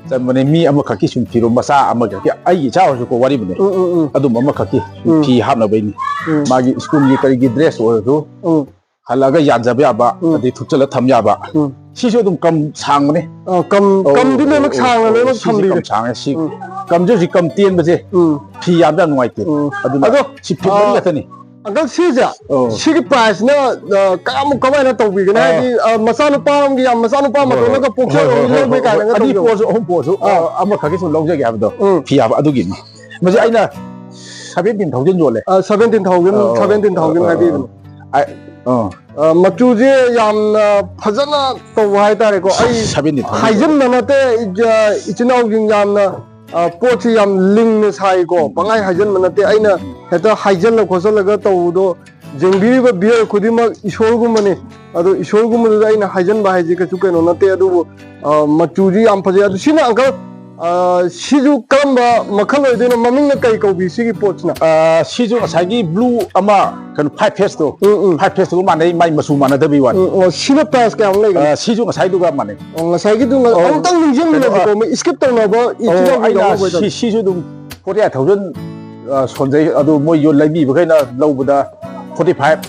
ꯆꯟꯕꯅꯦ꯫ ꯃꯤ ꯑꯃꯈꯛꯀꯤ ꯁꯨꯝ ꯐꯤꯔꯣꯜ ꯃꯆꯥ ꯑꯃꯈꯛꯀꯤ, ꯑꯩꯒꯤ ꯏꯆꯥ ꯑꯣꯏꯔꯁꯨꯀꯣ, ꯋꯥꯔꯤꯕꯨꯅꯦ꯫ ꯎꯝ, ꯎꯝ, ꯎꯝ꯫ ꯑꯗꯨꯝꯕ ꯑꯃꯈꯛꯀꯤ ꯎꯝ꯫ ꯐꯤ ꯍꯥꯞꯅꯕꯩꯅꯤ꯫ ꯎꯝ꯫ ꯃꯥꯒꯤ ꯁ꯭ꯀꯨꯜꯒꯤ ꯀꯔꯤꯒꯤ ꯗ꯭ꯔꯦꯁ ꯑꯣꯏꯔꯁꯨ ꯎꯝ꯫ ꯍꯜꯂꯛꯑꯒ ꯌꯥꯟꯖꯕ ꯌꯥꯕ, ꯎꯝ꯫ ꯑꯗꯩ ꯊꯨꯞꯆꯜꯂ ꯊꯝ ꯌꯥꯕ, ꯎꯝ꯫ ꯁꯤꯁꯨ ꯑꯗꯨꯝ ꯀꯝ ꯁꯥꯡꯕꯅꯦ꯫ ꯑ, ꯀꯝ ꯑꯧ, ꯀꯝꯗꯤ ꯂꯣꯏꯅꯃꯛ ꯑꯧ, ꯁꯥꯡꯅ ꯑꯧ, ꯂꯣꯏꯅꯃꯛ ꯁꯤꯁꯦ ꯊꯝꯕꯤꯔꯦ꯫ ꯀꯝ ꯁꯥꯡꯉꯦ ꯁꯤ꯫ ꯎꯝ꯫ ꯀꯝꯁꯦ ꯍꯧꯖꯤꯛ ꯀꯝ ꯇꯦꯟꯕꯁꯦ ꯎꯝ꯫ ꯐꯤ ꯌꯥꯝꯗꯤ ꯌꯥꯝ ꯅꯨꯡꯉꯥꯏꯇꯦ꯫ ꯎꯝ꯫ ꯑꯗꯨꯅ ꯑꯗꯣ, ꯁꯤ ꯐꯤꯠ ꯃꯔꯤ ꯑ, ꯉꯥꯛꯇꯅꯤ꯫ ꯑꯪꯀꯜ, ꯁꯤꯁꯦ ꯑꯧ꯫ ꯁꯤꯒꯤ ꯄ꯭ꯔꯥꯏꯁꯅ, ꯑ, ꯀꯌꯥꯃꯨꯛ ꯀꯃꯥꯏꯅ ꯇꯧꯕꯤꯒꯅꯤ? ꯑ꯫ ꯍꯥꯏꯗꯤ, ꯑ, ꯃꯆꯥꯅꯨꯄꯥ ꯑꯃꯒꯤ ꯌꯥꯝ ꯃꯆꯥꯅꯨꯄꯥ ꯍꯣꯏ, ꯍꯣꯏ꯫ ꯃꯇꯣꯟꯅꯒ ꯍꯣꯏ, ꯄꯣꯛꯆꯕ ꯍꯣꯏ, ꯃꯤ ꯍꯣꯏ, ꯂꯧꯕꯩ ꯍꯣꯏ, ꯀꯥꯏꯅꯒ ꯍꯣꯏ꯫ ꯑꯅꯤ ꯇꯧꯖꯕ꯫ ꯄꯣꯛꯑꯁꯨ ꯑꯍꯨꯝ ꯄꯣꯛꯑꯁꯨ ꯑꯥ꯫ ꯑ, ꯑꯃꯈꯛꯀꯤ ꯁꯨꯝ ꯂꯧꯖꯒꯦ ꯍꯥꯏꯕꯗꯣ꯫ ꯎꯝ꯫ ꯐꯤ ꯌꯥꯕ ꯑꯗꯨꯒꯤꯅꯤ꯫ ꯃꯁꯤ ꯑꯩꯅ seventeen thousand ꯌꯣꯜꯂꯦ꯫ ꯑ, seventeen thousand, ꯑ, seventeen thousand ꯑ, ꯑ, ꯍꯥꯏꯕꯤꯕꯅꯦ꯫ ꯑ, ꯑ, ꯑ, ꯃꯆꯨꯁꯦ ꯌꯥꯝꯅ ꯐꯖꯅ ꯇꯧꯕ ꯍꯥꯏꯇꯥꯔꯦꯀꯣ꯫ ꯑꯩ seventeen thousand. ꯍꯥꯏꯖꯤꯟꯕ ꯅꯠꯇꯦ, ꯏꯆ-, ꯏꯆꯤꯟ ꯏꯅꯥꯎꯁꯤꯡ ꯌꯥꯝꯅ, ꯑ, ꯄꯣꯠꯁꯤ ꯌꯥꯝ ꯂꯤꯡꯅ ꯁꯥꯏꯀꯣ꯫ ꯄꯪꯍꯥꯏ ꯍꯥꯏꯖꯤꯟꯕ ꯅꯠꯇꯦ꯫ ꯑꯩꯅ ꯍꯦꯛꯇ ꯍꯥꯏꯖꯤꯜꯂ ꯈꯣꯠꯆꯜꯂꯒ ꯇꯧꯕꯗꯣ, ꯌꯦꯡꯕꯤꯔꯤꯕ viewer ꯈꯨꯗꯤꯡꯃꯛ ꯏꯁꯣꯔꯒꯨꯝꯕꯅꯤ꯫ ꯑꯗꯣ ꯏꯁꯣꯔꯒꯨꯝꯕꯗꯨꯗ ꯑꯩꯅ ꯍꯥꯏꯖꯤꯟꯕ ꯍꯥꯏꯁꯦ ꯀꯩꯁꯨ ꯀꯩꯅꯣ ꯅꯠꯇꯦ꯫ ꯑꯗꯨꯕꯨ, ꯑ, ꯃꯆꯨꯁꯤ ꯌꯥꯝ ꯐꯖꯩ꯫ ꯑꯗꯨ ꯁꯤꯅ ꯑꯪꯀꯜ, ꯑ, ꯁꯤꯁꯨ ꯀꯔꯝꯕ ꯃꯈꯜ ꯑꯣꯏꯗꯣꯏꯅꯣ? ꯃꯃꯤꯡꯅ ꯀꯩ ꯀꯧꯕꯤ ꯁꯤꯒꯤ ꯄꯣꯠꯁꯤꯅ? ꯑ, ꯁꯤꯁꯨ ꯉꯁꯥꯏꯒꯤ blue ꯑꯃ, ꯀꯩꯅꯣ, five faced ꯇꯣ꯫ ꯎꯝ, ꯎꯝ꯫ Five faced ꯇꯨꯒ ꯃꯥꯟꯅꯩ, ꯃꯥꯏ ꯃꯆꯨ ꯃꯥꯟꯅꯗꯕꯩ ꯋꯥꯅꯤ꯫ ꯎꯝ, ꯑꯣ, ꯁꯤꯅ price ꯀꯌꯥꯃꯨꯛ ꯂꯩꯒꯅꯤ? ꯑ, ꯁꯤꯁꯨ ꯉꯁꯥꯏꯗꯨꯒ ꯃꯥꯟꯅꯩ꯫ ꯑꯣ, ꯉꯁꯥꯏꯒꯤꯗꯨ ꯑꯣ, ꯑꯃꯨꯛꯇꯪ ꯅꯤꯡꯁꯤꯡꯃꯤꯟꯅꯁꯤꯀꯣ, ꯀꯩꯅꯣ, ꯑ, ꯃꯣꯏ skip ꯇꯧꯅꯕ ꯑꯣ, ꯏꯆꯤꯟ ꯏꯅꯥꯎꯒꯤ ꯑꯩꯅ ꯌꯥꯎꯍꯧꯕ ꯁꯤ-, ꯍꯥꯏꯇꯥꯔꯦ꯫ ꯁꯤꯁꯨ ꯑꯗꯨꯝ forty eight thousand, ꯑ, ꯁꯣꯟꯖꯩ꯫ ꯑꯗꯨ ꯃꯣꯏ ꯌꯣꯟ-, ꯂꯩꯕꯤꯕꯈꯩꯅ ꯂꯧꯕꯗ forty five,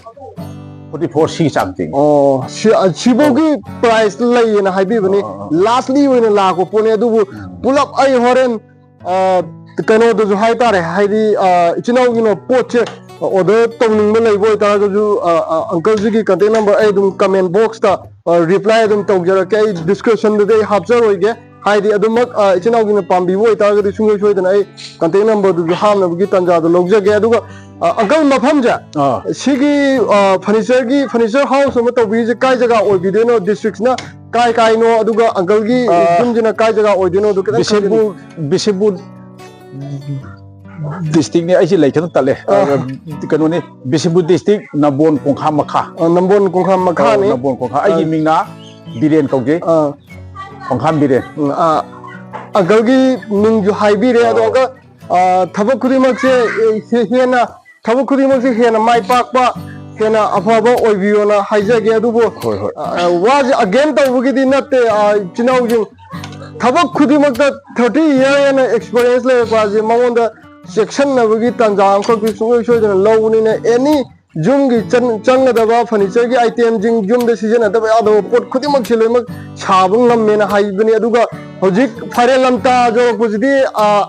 forty four ꯁꯤꯒꯤ ꯆꯥꯡ ꯆꯤꯡꯉꯤ꯫ ꯑꯣ, ꯁꯤ-, ꯑ, ꯁꯤꯐꯧꯒꯤ price ꯂꯩꯌꯦꯅ ꯍꯥꯏꯕꯤꯕꯅꯤ꯫ ꯑꯣ, ꯑꯣ, ꯑꯣ꯫ Lastly ꯑꯣꯏꯅ ꯂꯥꯛꯄ ꯄꯣꯠꯅꯤ, ꯑꯗꯨꯕꯨ ꯎꯝ꯫ ꯄꯨꯂꯞ ꯑꯩ ꯍꯣꯔꯦꯟ, ꯑ, ꯀꯩꯅꯣꯗꯁꯨ ꯍꯥꯏꯇꯥꯔꯦ, ꯍꯥꯏꯗꯤ, ꯑ, ꯏꯆꯤꯟ ꯏꯅꯥꯎꯒꯤꯅ ꯄꯣꯠꯁꯦ order ꯇꯧꯅꯤꯡꯕ ꯂꯩꯕ ꯑꯣꯏꯇꯥꯔꯒꯁꯨ, ꯑ, ꯑ, uncleꯁꯤꯒꯤ contact number ꯑꯩ ꯑꯗꯨꯝ comment boxꯇ, ꯑ, reply ꯑꯗꯨꯝ ꯇꯧꯖꯔꯛꯀꯦ꯫ ꯑꯩ descriptionꯗꯗꯤ ꯑꯩ ꯍꯥꯞꯆꯔꯣꯏꯒꯦ꯫ ꯍꯥꯏꯗꯤ ꯑꯗꯨꯃꯛ, ꯑ, ꯏꯆꯤꯟ ꯏꯅꯥꯎꯒꯤꯅ ꯄꯥꯝꯕꯤꯕ ꯑꯣꯏꯇꯥꯔꯒꯗꯤ ꯁꯨꯡꯁꯣꯏ ꯁꯣꯏꯗꯅ ꯑꯩ contact numberꯗꯨꯁꯨ ꯍꯥꯞꯅꯕꯒꯤ ꯇꯥꯟꯖꯥꯗꯣ ꯂꯧꯖꯒꯦ꯫ ꯑꯗꯨꯒ, ꯑ, uncle ꯃꯐꯝꯁꯦ, ꯑꯥ꯫ ꯁꯤꯒꯤ, ꯑ, furnitureꯒꯤ, furniture house ꯑꯃ ꯇꯧꯕꯤꯔꯤꯁꯦ ꯀꯥꯏ ꯖꯒꯥ ꯑꯣꯏꯕꯤꯗꯣꯏꯅꯣ? Districtꯁꯤꯅ ꯀꯥꯏ ꯀꯥꯏꯅꯣ? ꯑꯗꯨꯒ uncleꯒꯤ ꯑꯥ꯫ Yumꯁꯤꯅ ꯀꯥꯏ ꯖꯒꯥ ꯑꯣꯏꯗꯣꯏꯅꯣ? ꯑꯗꯨ ꯈꯤꯇꯪ ꯈꯪꯖꯅꯤꯡꯉꯤ꯫ ꯕꯤꯁꯦꯝꯄꯨꯔ, ꯕꯤꯁꯦꯝꯄꯨꯔ districtꯅꯤ꯫ ꯑꯩꯁꯦ ꯂꯩ ꯈꯤꯇꯪ ꯇꯠꯂꯦ꯫ ꯑꯥ꯫ ꯑ, ꯀꯩꯅꯣꯅꯤ, ꯕꯤꯁꯦꯝꯄꯨꯔ district, ꯅꯝꯕꯣꯜ ꯀꯣꯡꯈꯥ ꯃꯈꯥ꯫ ꯑ, ꯅꯝꯕꯣꯜ ꯀꯣꯡꯈꯥ ꯃꯈꯥꯅꯤ꯫ ꯑ, ꯅꯝꯕꯣꯜ ꯀꯣꯡꯈꯥ꯫ ꯑꯩꯒꯤ ꯑ꯫ ꯃꯤꯡꯅ ꯕꯤꯔꯦꯟ ꯀꯧꯖꯩ꯫ ꯑ꯫ ꯀꯣꯡꯈꯥꯝ ꯕꯤꯔꯦꯟ꯫ ꯎꯝ, ꯑ, uncleꯒꯤ ꯃꯤꯡꯁꯨ ꯍꯥꯏꯕꯤꯔꯦ꯫ ꯑꯗꯣ ꯑ꯫ Uncle, ꯑ, ꯊꯕꯛ ꯈꯨꯗꯤꯡꯃꯛꯁꯦ, ꯑꯦ, ꯍꯦ-, ꯍꯦꯟꯅ, ꯊꯕꯛ ꯈꯨꯗꯤꯡꯃꯛꯁꯦ ꯍꯦꯟꯅ ꯃꯥꯏ ꯄꯥꯛꯄ, ꯍꯦꯟꯅ ꯑꯐꯕ ꯑꯣꯏꯕꯤꯌꯣꯅ ꯍꯥꯏꯖꯒꯦ꯫ ꯑꯗꯨꯕꯨ, ꯍꯣꯏ, ꯍꯣꯏ꯫ ꯑ, ꯋꯥꯁꯦ again ꯇꯧꯕꯒꯤꯗꯤ ꯅꯠꯇꯦ, ꯑ, ꯏꯆꯤꯟ ꯏꯅꯥꯎꯁꯤꯡ꯫ ꯊꯕꯛ ꯈꯨꯗꯤꯡꯃꯛꯇ thirty year ꯍꯦꯟꯅ experience ꯂꯩꯔꯛꯄ ꯑꯁꯤ ꯃꯉꯣꯟꯗ ꯆꯦꯛꯁꯤꯟꯅꯕꯒꯤ ꯇꯥꯟꯖꯥ ꯑꯃꯈꯛꯇꯤ ꯁꯨꯡꯁꯣꯏ ꯁꯣꯏꯗꯅ ꯂꯧꯕꯅꯤꯅ, any ꯌꯨꯝꯒꯤ ꯆꯪꯒꯗꯕ ꯐꯔꯅꯤꯆꯔꯒꯤ ꯑꯥꯏꯇꯦꯝꯁꯤꯡ, ꯌꯨꯝꯗ ꯁꯤꯖꯤꯟꯅꯗꯕ ꯌꯥꯗꯕ ꯄꯣꯠ ꯈꯨꯗꯤꯡꯃꯛꯁꯦ ꯂꯣꯏꯅꯃꯛ ꯁꯥꯕ ꯉꯝꯃꯦꯅ ꯍꯥꯏꯕꯅꯤ꯫ ꯑꯗꯨꯒ ꯍꯧꯖꯤꯛ ꯐꯥꯏꯔꯦꯜ ꯂꯝꯇꯥ ꯌꯧꯔꯛꯄꯁꯤꯗꯤ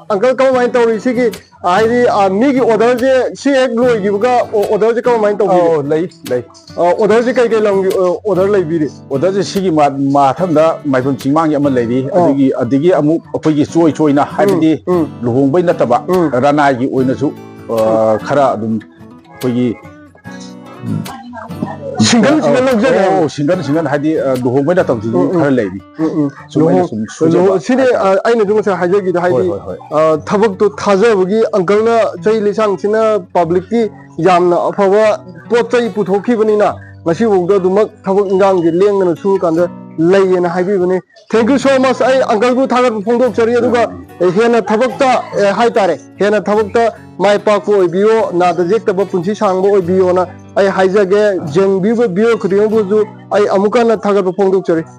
ꯑꯪꯀꯜ ꯀꯃꯥꯏꯅ ꯇꯧꯔꯤ? ꯁꯤꯒꯤ ꯍꯥꯏꯗꯤ ꯃꯤꯒꯤ ꯑꯣꯔꯗꯔꯁꯦ ꯁꯤ ꯍꯦꯛ ꯂꯣꯏꯈꯤꯕꯒ ꯑꯣꯔꯗꯔꯁꯦ ꯀꯃꯥꯏꯅ ꯇꯧꯕꯤꯔꯤ? ꯂꯩ ꯂꯩ꯫ ꯑꯣꯔꯗꯔꯁꯦ ꯀꯩ ꯀꯩ ꯂꯝꯒꯤ ꯑꯣꯔꯗꯔ ꯂꯩꯕꯤꯔꯤ? ꯑꯣꯔꯗꯔꯁꯦ ꯁꯤꯒꯤ ꯃꯊꯪꯗ ꯃꯥꯏꯕꯝ ꯆꯤꯡꯃꯥꯡꯒꯤ ꯑꯃ ꯂꯩꯔꯤ꯫ ꯑꯗꯒꯤ ꯑꯗꯒꯤ ꯑꯃꯨꯛ ꯑꯩꯈꯣꯏꯒꯤ ꯆꯣꯏ ꯆꯣꯏꯅ, ꯍꯥꯏꯕꯗꯤ ꯂꯨꯍꯣꯡꯕꯩ ꯅꯠꯇꯕ, ꯔꯅꯥꯏꯒꯤ ꯑꯣꯏꯅꯁꯨ ꯈꯔ ꯑꯗꯨꯝ ꯑꯩꯈꯣꯏꯒꯤ ꯁꯤꯡꯒꯜ ꯁꯤꯡꯒꯜ ꯂꯧꯖꯒꯦ꯫ ꯑꯣ, ꯁꯤꯡꯒꯜ ꯁꯤꯡꯒꯜ, ꯍꯥꯏꯗꯤ ꯂꯨꯍꯣꯡꯕꯩ ꯅꯠꯇꯕꯁꯤꯁꯨ ꯈꯔ ꯂꯩꯔꯤ꯫ ꯁꯤꯗꯤ ꯑꯩꯅꯁꯨ ꯉꯁꯥꯏ ꯍꯥꯏꯖꯈꯤꯗ, ꯍꯥꯏꯗꯤ ꯊꯕꯛꯇꯣ ꯊꯥꯖꯕꯒꯤ ꯑꯪꯀꯜꯅ ꯆꯍꯤ ꯂꯤꯁꯥꯡꯁꯤꯅ ꯄꯕ꯭ꯂꯤꯛꯀꯤ ꯌꯥꯝꯅ ꯑꯐꯕ ꯄꯣꯠ ꯆꯩ ꯄꯨꯊꯣꯛꯈꯤꯕꯅꯤꯅ ꯉꯁꯤꯐꯥꯎꯗ ꯑꯗꯨꯃꯛ ꯊꯕꯛ ꯏꯟꯈꯥꯡꯁꯦ ꯂꯦꯡꯗꯅ ꯁꯨꯔꯀꯥꯟꯗ ꯂꯩꯌꯦꯅ ꯍꯥꯏꯕꯤꯕꯅꯤ꯫ Thank you so much꯫ ꯑꯩ ꯑꯪꯀꯜꯕꯨ ꯊꯥꯒꯠꯄ ꯐꯣꯡꯗꯣꯛꯆꯔꯤ, ꯑꯗꯨꯒ ꯍꯦꯟꯅ ꯊꯕꯛꯇ ꯍꯥꯏꯇꯥꯔꯦ, ꯍꯦꯟꯅ ꯊꯕꯛꯇ ꯃꯥꯏ ꯄꯥꯛꯄ ꯑꯣꯏꯕꯤꯌꯣ, ꯅꯥꯗ ꯌꯦꯛꯇꯕ ꯄꯨꯟꯁꯤ ꯁꯥꯡꯕ ꯑꯣꯏꯕꯤꯌꯣꯅ ꯑꯩ ꯍꯥꯏꯖꯒꯦ꯫ ꯌꯦꯡꯕꯤꯕ ꯚꯤꯌꯨꯋꯔ ꯈꯨꯗꯤꯡꯃꯛꯄꯨꯁꯨ ꯑꯩ ꯑꯃꯨꯛ ꯍꯟꯅ ꯊꯥꯒꯠꯄ ꯐꯣꯡꯗꯣꯛꯆꯔꯤ꯫